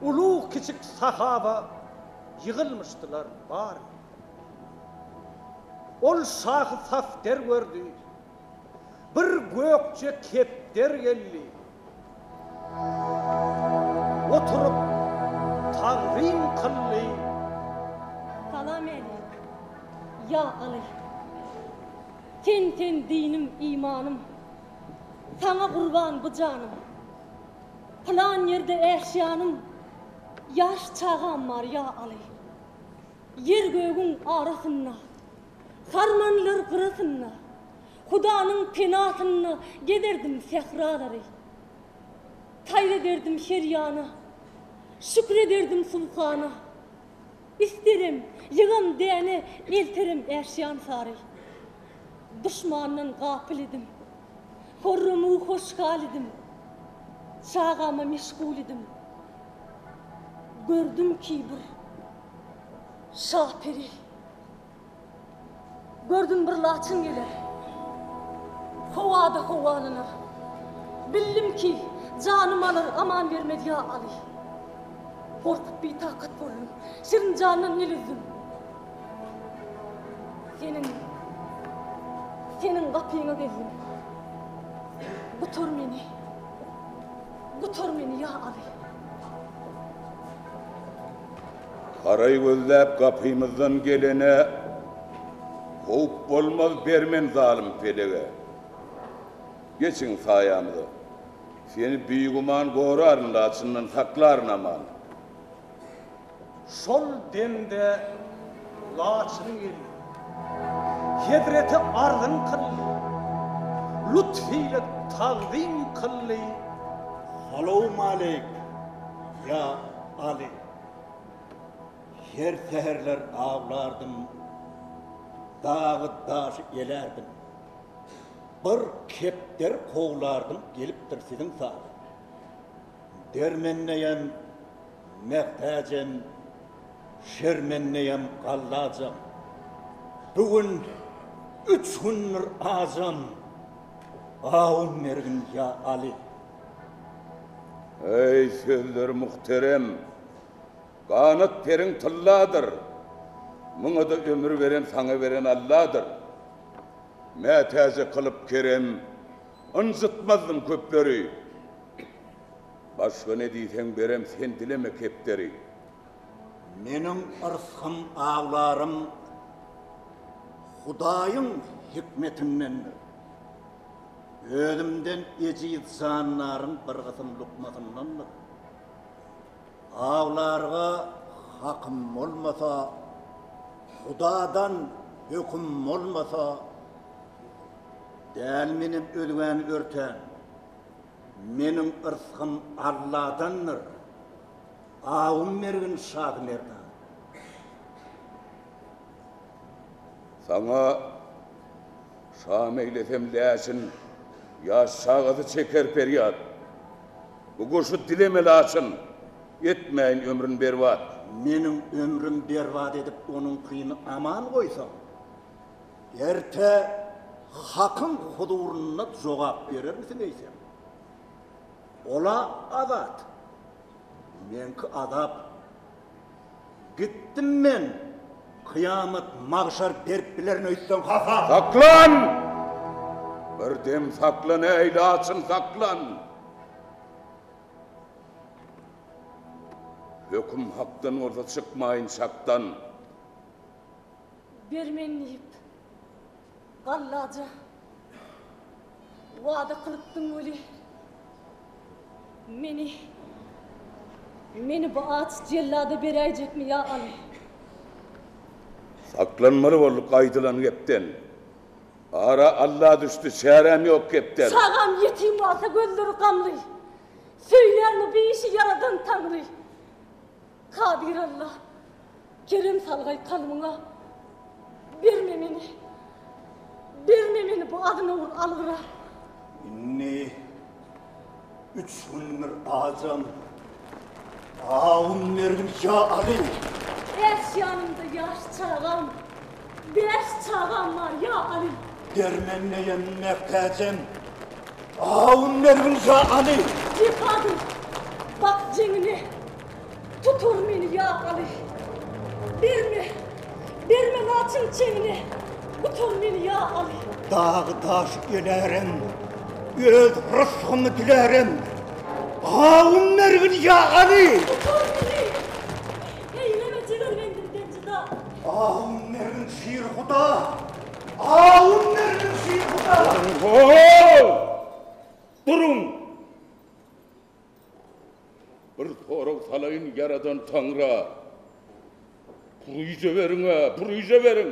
Speaker 17: Ulug-kiçik sahaba Ýygylmyşdylar bary. Ol şahy Safder gördi, Bir gökje kepder geldi. Oturyp tagzym kyldy.
Speaker 16: Salam äleýk, ýa Aly. Sen sen dinim, imanym. Saňa gurban bu janym. Pylan ýerde äşýanym, ýaş çagam bar, ýa Aly. Ýer-gögüň arasynda, Harmanlar gyrasynda, Hudanyň penasynda gezerdim sähralary. Saýr ederdim her ýana, Şükür ederdim Subhana. Isterem, ýygam däne, elterem äşýan sary. Duşmandan gapyl idim, Horram-u hoşhal idim, Çagama meşgul idim. Gördüm ki bir şaperi. Gördüm bir laçyn geler. Howada howalanar. Bildim ki, janym alar, aman bermez ýa Aly. Gorkup bitakat boldum. Şirin jandan el üzdüm. Seniň, seniň gapyňa geldim. Gutar meni. Gutar meni ýa Aly.
Speaker 13: Haraý gözläp gapymyzdan gelene Kowup bolmaz bermen zalym pelege. Geçiň saýamyza. Seni bigüman goraryn laçyndan saklaryn aman.
Speaker 18: Şol demde Laçyn geldi. Hezrete arzyn kyldy. Lutf ile tagzym kyldy.
Speaker 19: Salowmaleýk, ýa Aly! Her säherler awlardym, dagy-daşy elärdim. Bir kepderi kowlardym, gelipdir siziň sary. Dermendeýem, mähtäjem, şermendeýem gallajam. Bu gün üç gündür ajam, awun bergin ýa Aly.
Speaker 13: Eý, sözleri muhterem, ganat periň tylladyr, Muňa-da ömür beren saňa beren Alladyr. Mätäje kylyp kerem, ynjytmazdym köpleri. Başga ne diýseň berem sen dileme kepderi.
Speaker 19: Meniň yrsgym awlarym Hudaýyň hikmetindendir. Özümden ejiz jandaryň bir gysym lukmasyndandyr. Awlarga hakym bolmasa, Hudadan höküm bolmasa, däl menem özgäni örtän. Meniň yrsgym Alladandyr, awum bergin Şahymerdan.
Speaker 13: Saňa şam eýlesem läşin, Ýaş çagasy çeker perýat. Bu guşy dileme laçyn, Etmäýin ömrün berbat.
Speaker 19: Meniň ömrüm berbat edip onuňkyny aman goýsaň, Erte Hakyň huzurynda jogap berermisiň eýsem? Ol-a azat, meňki azap. Gitdim men, kyýamat magşar berip bilerin öýtseň hasap.
Speaker 13: Saklan! Bir dem saklan, äý, laçyn, saklan! Höküm Hakdan bolsa çykmaýyn çakdan.
Speaker 16: Bermen diýip, gallaja wada kylypdyň weli, meni, meni bu aç jellada beräýjekmi ýa Aly?
Speaker 13: Saklanmaly bolduk aýdylan gepden. Ara Alla düşdi, çäräm ýok gepden.
Speaker 16: Çagam ýetim galsa gözleri gamly, söýlärmi bu işi ýaradan Taňry? Kadyr Alla, kerem salgaý kalbyňa, Berme meni, berme meni bu aznawur algyra.
Speaker 19: Indi üç gündür ajam, awum bergin ýa Aly.
Speaker 16: Bäş ýanymda ýaş çagam, bäş çagam bar ýa Aly.
Speaker 19: Dermendeýem, mähtäjem, awum bergin ýa Aly.
Speaker 16: Jepadyr, bak jeňine. Tutar meni ýa Aly. Berme, berme laçyn çeňine, Gutar meni ýa Aly.
Speaker 19: Dagy-daş elärem, öz rysgymy dilärem, Gawun bergin ýa Aly.
Speaker 16: Gutar meni, eýleme jigerbendimden jyda.
Speaker 19: Gawun bergin şir Huda, gawun bergin şir Huda.
Speaker 13: Duruň-how! Duruň! Bir sorag salaýyn Ýaradan Taňra. Puryja beriň-ä, puryja beriň!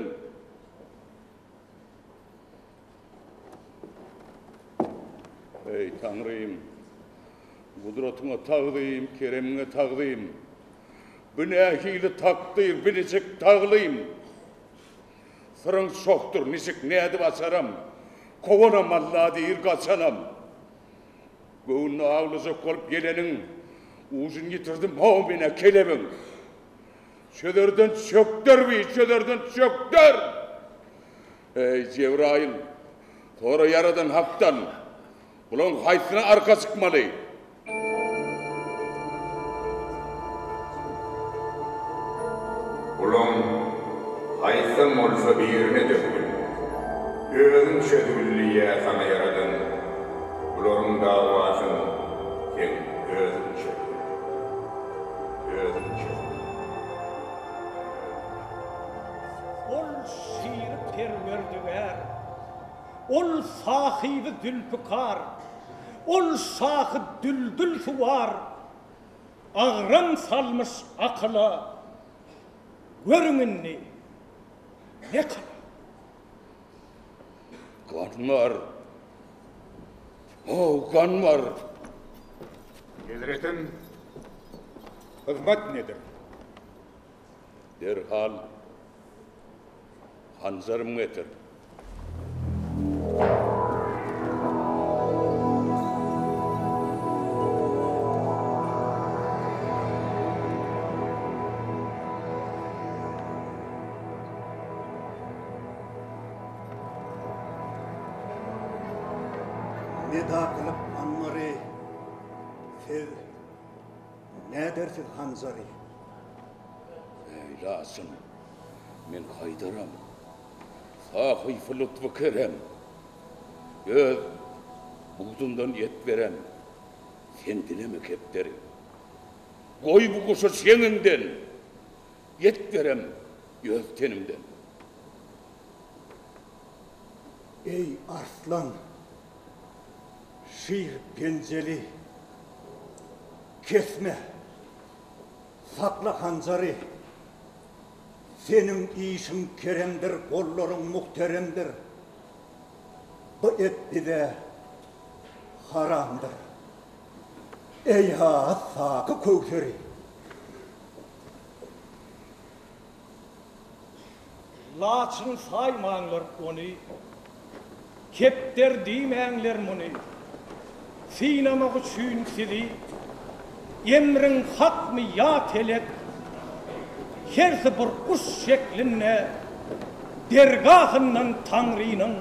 Speaker 13: Eý, Taňrym! Gudratyňa tagzym, keremiňe tagzym! Bu nähili takdyr, bu niçik taglym? Syryň çohdur, niçik, nädip açaram? Kowanam Alla diýr, gaçanam. Göwnüni awlajak bolup geleniň Ujun ýitirdim how men-ä kelebiň. Çözerden çökder bi, çözerden çökder! Eý, Jebraýyl, sora Ýaradan Hakdan, bulaň haýsyna arka çykmaly?
Speaker 20: Bulaň haýsam bolsa birine dökgün. Özüň çözgül diýýär saňa Ýaradan. Bularyň dawasyn seň özüň çözmeli. Özüň çözmeli.
Speaker 18: Ol şiri perwerdigär, Ol sahyby zülpükar, Ol şahy düldül suwar, Agram salmyş akyla, Görüň indi, ne kylar?
Speaker 20: Gan bar. How, gan bar.
Speaker 4: Hezretim, hyzmat nedir?
Speaker 20: Derhal hanjarymy getir.
Speaker 19: Neda kylyp Anwary, siz nädersiz hanjary?
Speaker 20: Eý, Laçyn, men Haýdaram, sahypy lutfy kerem, öz budundan et beren, sen dileme kepderi. Goý bu guşy çeňiňden, Et berem öz tenimden.
Speaker 19: Eý, arslan, şir penjeli, Kesme, sakla hanjary. Seniň işiň keremdir, Gollaryň muhteremdir. Bu et bize haramdyr. Eý-ha, saky köwseri!
Speaker 18: Laçyn saýmaňlar ony, Kepder diýmäňler muny. Synamak üçin sizi, Emriň hakmy ýa telek, Hersi bir guş şeklinde Dergahyndan Taňrynyň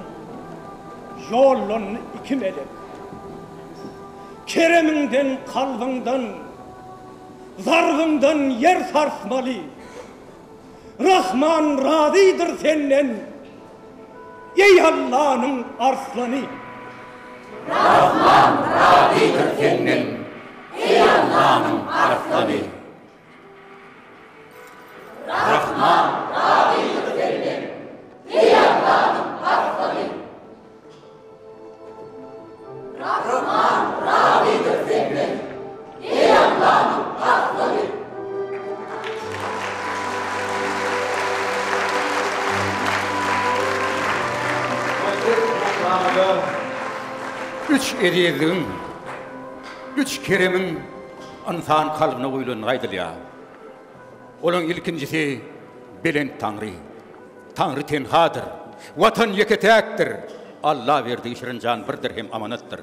Speaker 18: Ýollandy iki melek. Keremiňden kalbyňdan Zarbyňdan ýer sarsmaly. Rahman razydyr senden, Eý Allanyň arslany.
Speaker 7: Rahman razydyr senden, Eý Allanyň arslany. Rahman razydyr senden, Eý Allanyň arslany. Rahman razydyr senden, eý Allanyň arslany.
Speaker 4: Mukaddes Ruhnamada üç ezizligiň, üç keremiň ynsan kalbyna guýlandygy aýdylýar. Olaryň ilkinjisi Belent Taňry. Taňry tenhadyr. Watan ýeke-täkdir. Alla berdigi şirin jan birdir hem amanatdyr.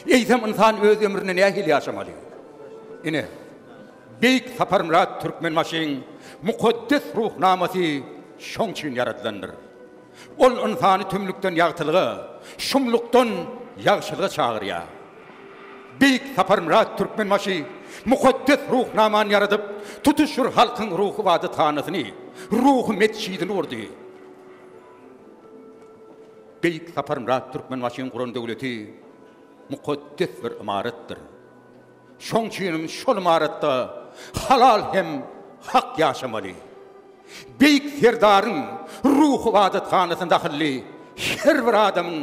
Speaker 4: Eýsem ynsan öz ömründe nähili ýaşamaly? Ine, Beýik Saparmyrat Türkmenbaşyň mukaddes Ruhnamasy şoň üçin ýaradylandyr. Ol ynsany tümlükden ýagtylyga, şumlukdan ýagşylyga çagyrýar. Beýik Saparmyrat Türkmenbaşy mukaddes Ruhnamany ýaradyp, tutuş bir halkyň ruhy ybadathanasyny, ruhy metjidini gurdy. Beýik Saparmyrat Türkmenbaşyň guran döwleti mukaddes bir ymaratdyr. Şoň üçinem şol ymaratda halal hem hak ýaşamaly. Beýik Serdaryň ruhy ybadathanasyna dahylly her bir adamyň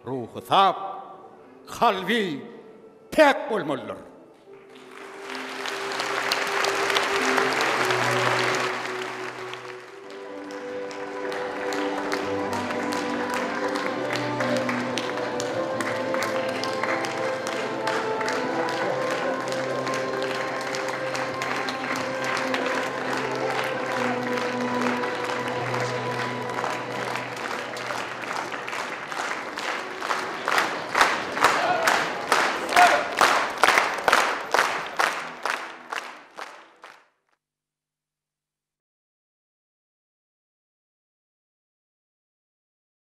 Speaker 4: ruhy sap, kalby päk bolmalydyr.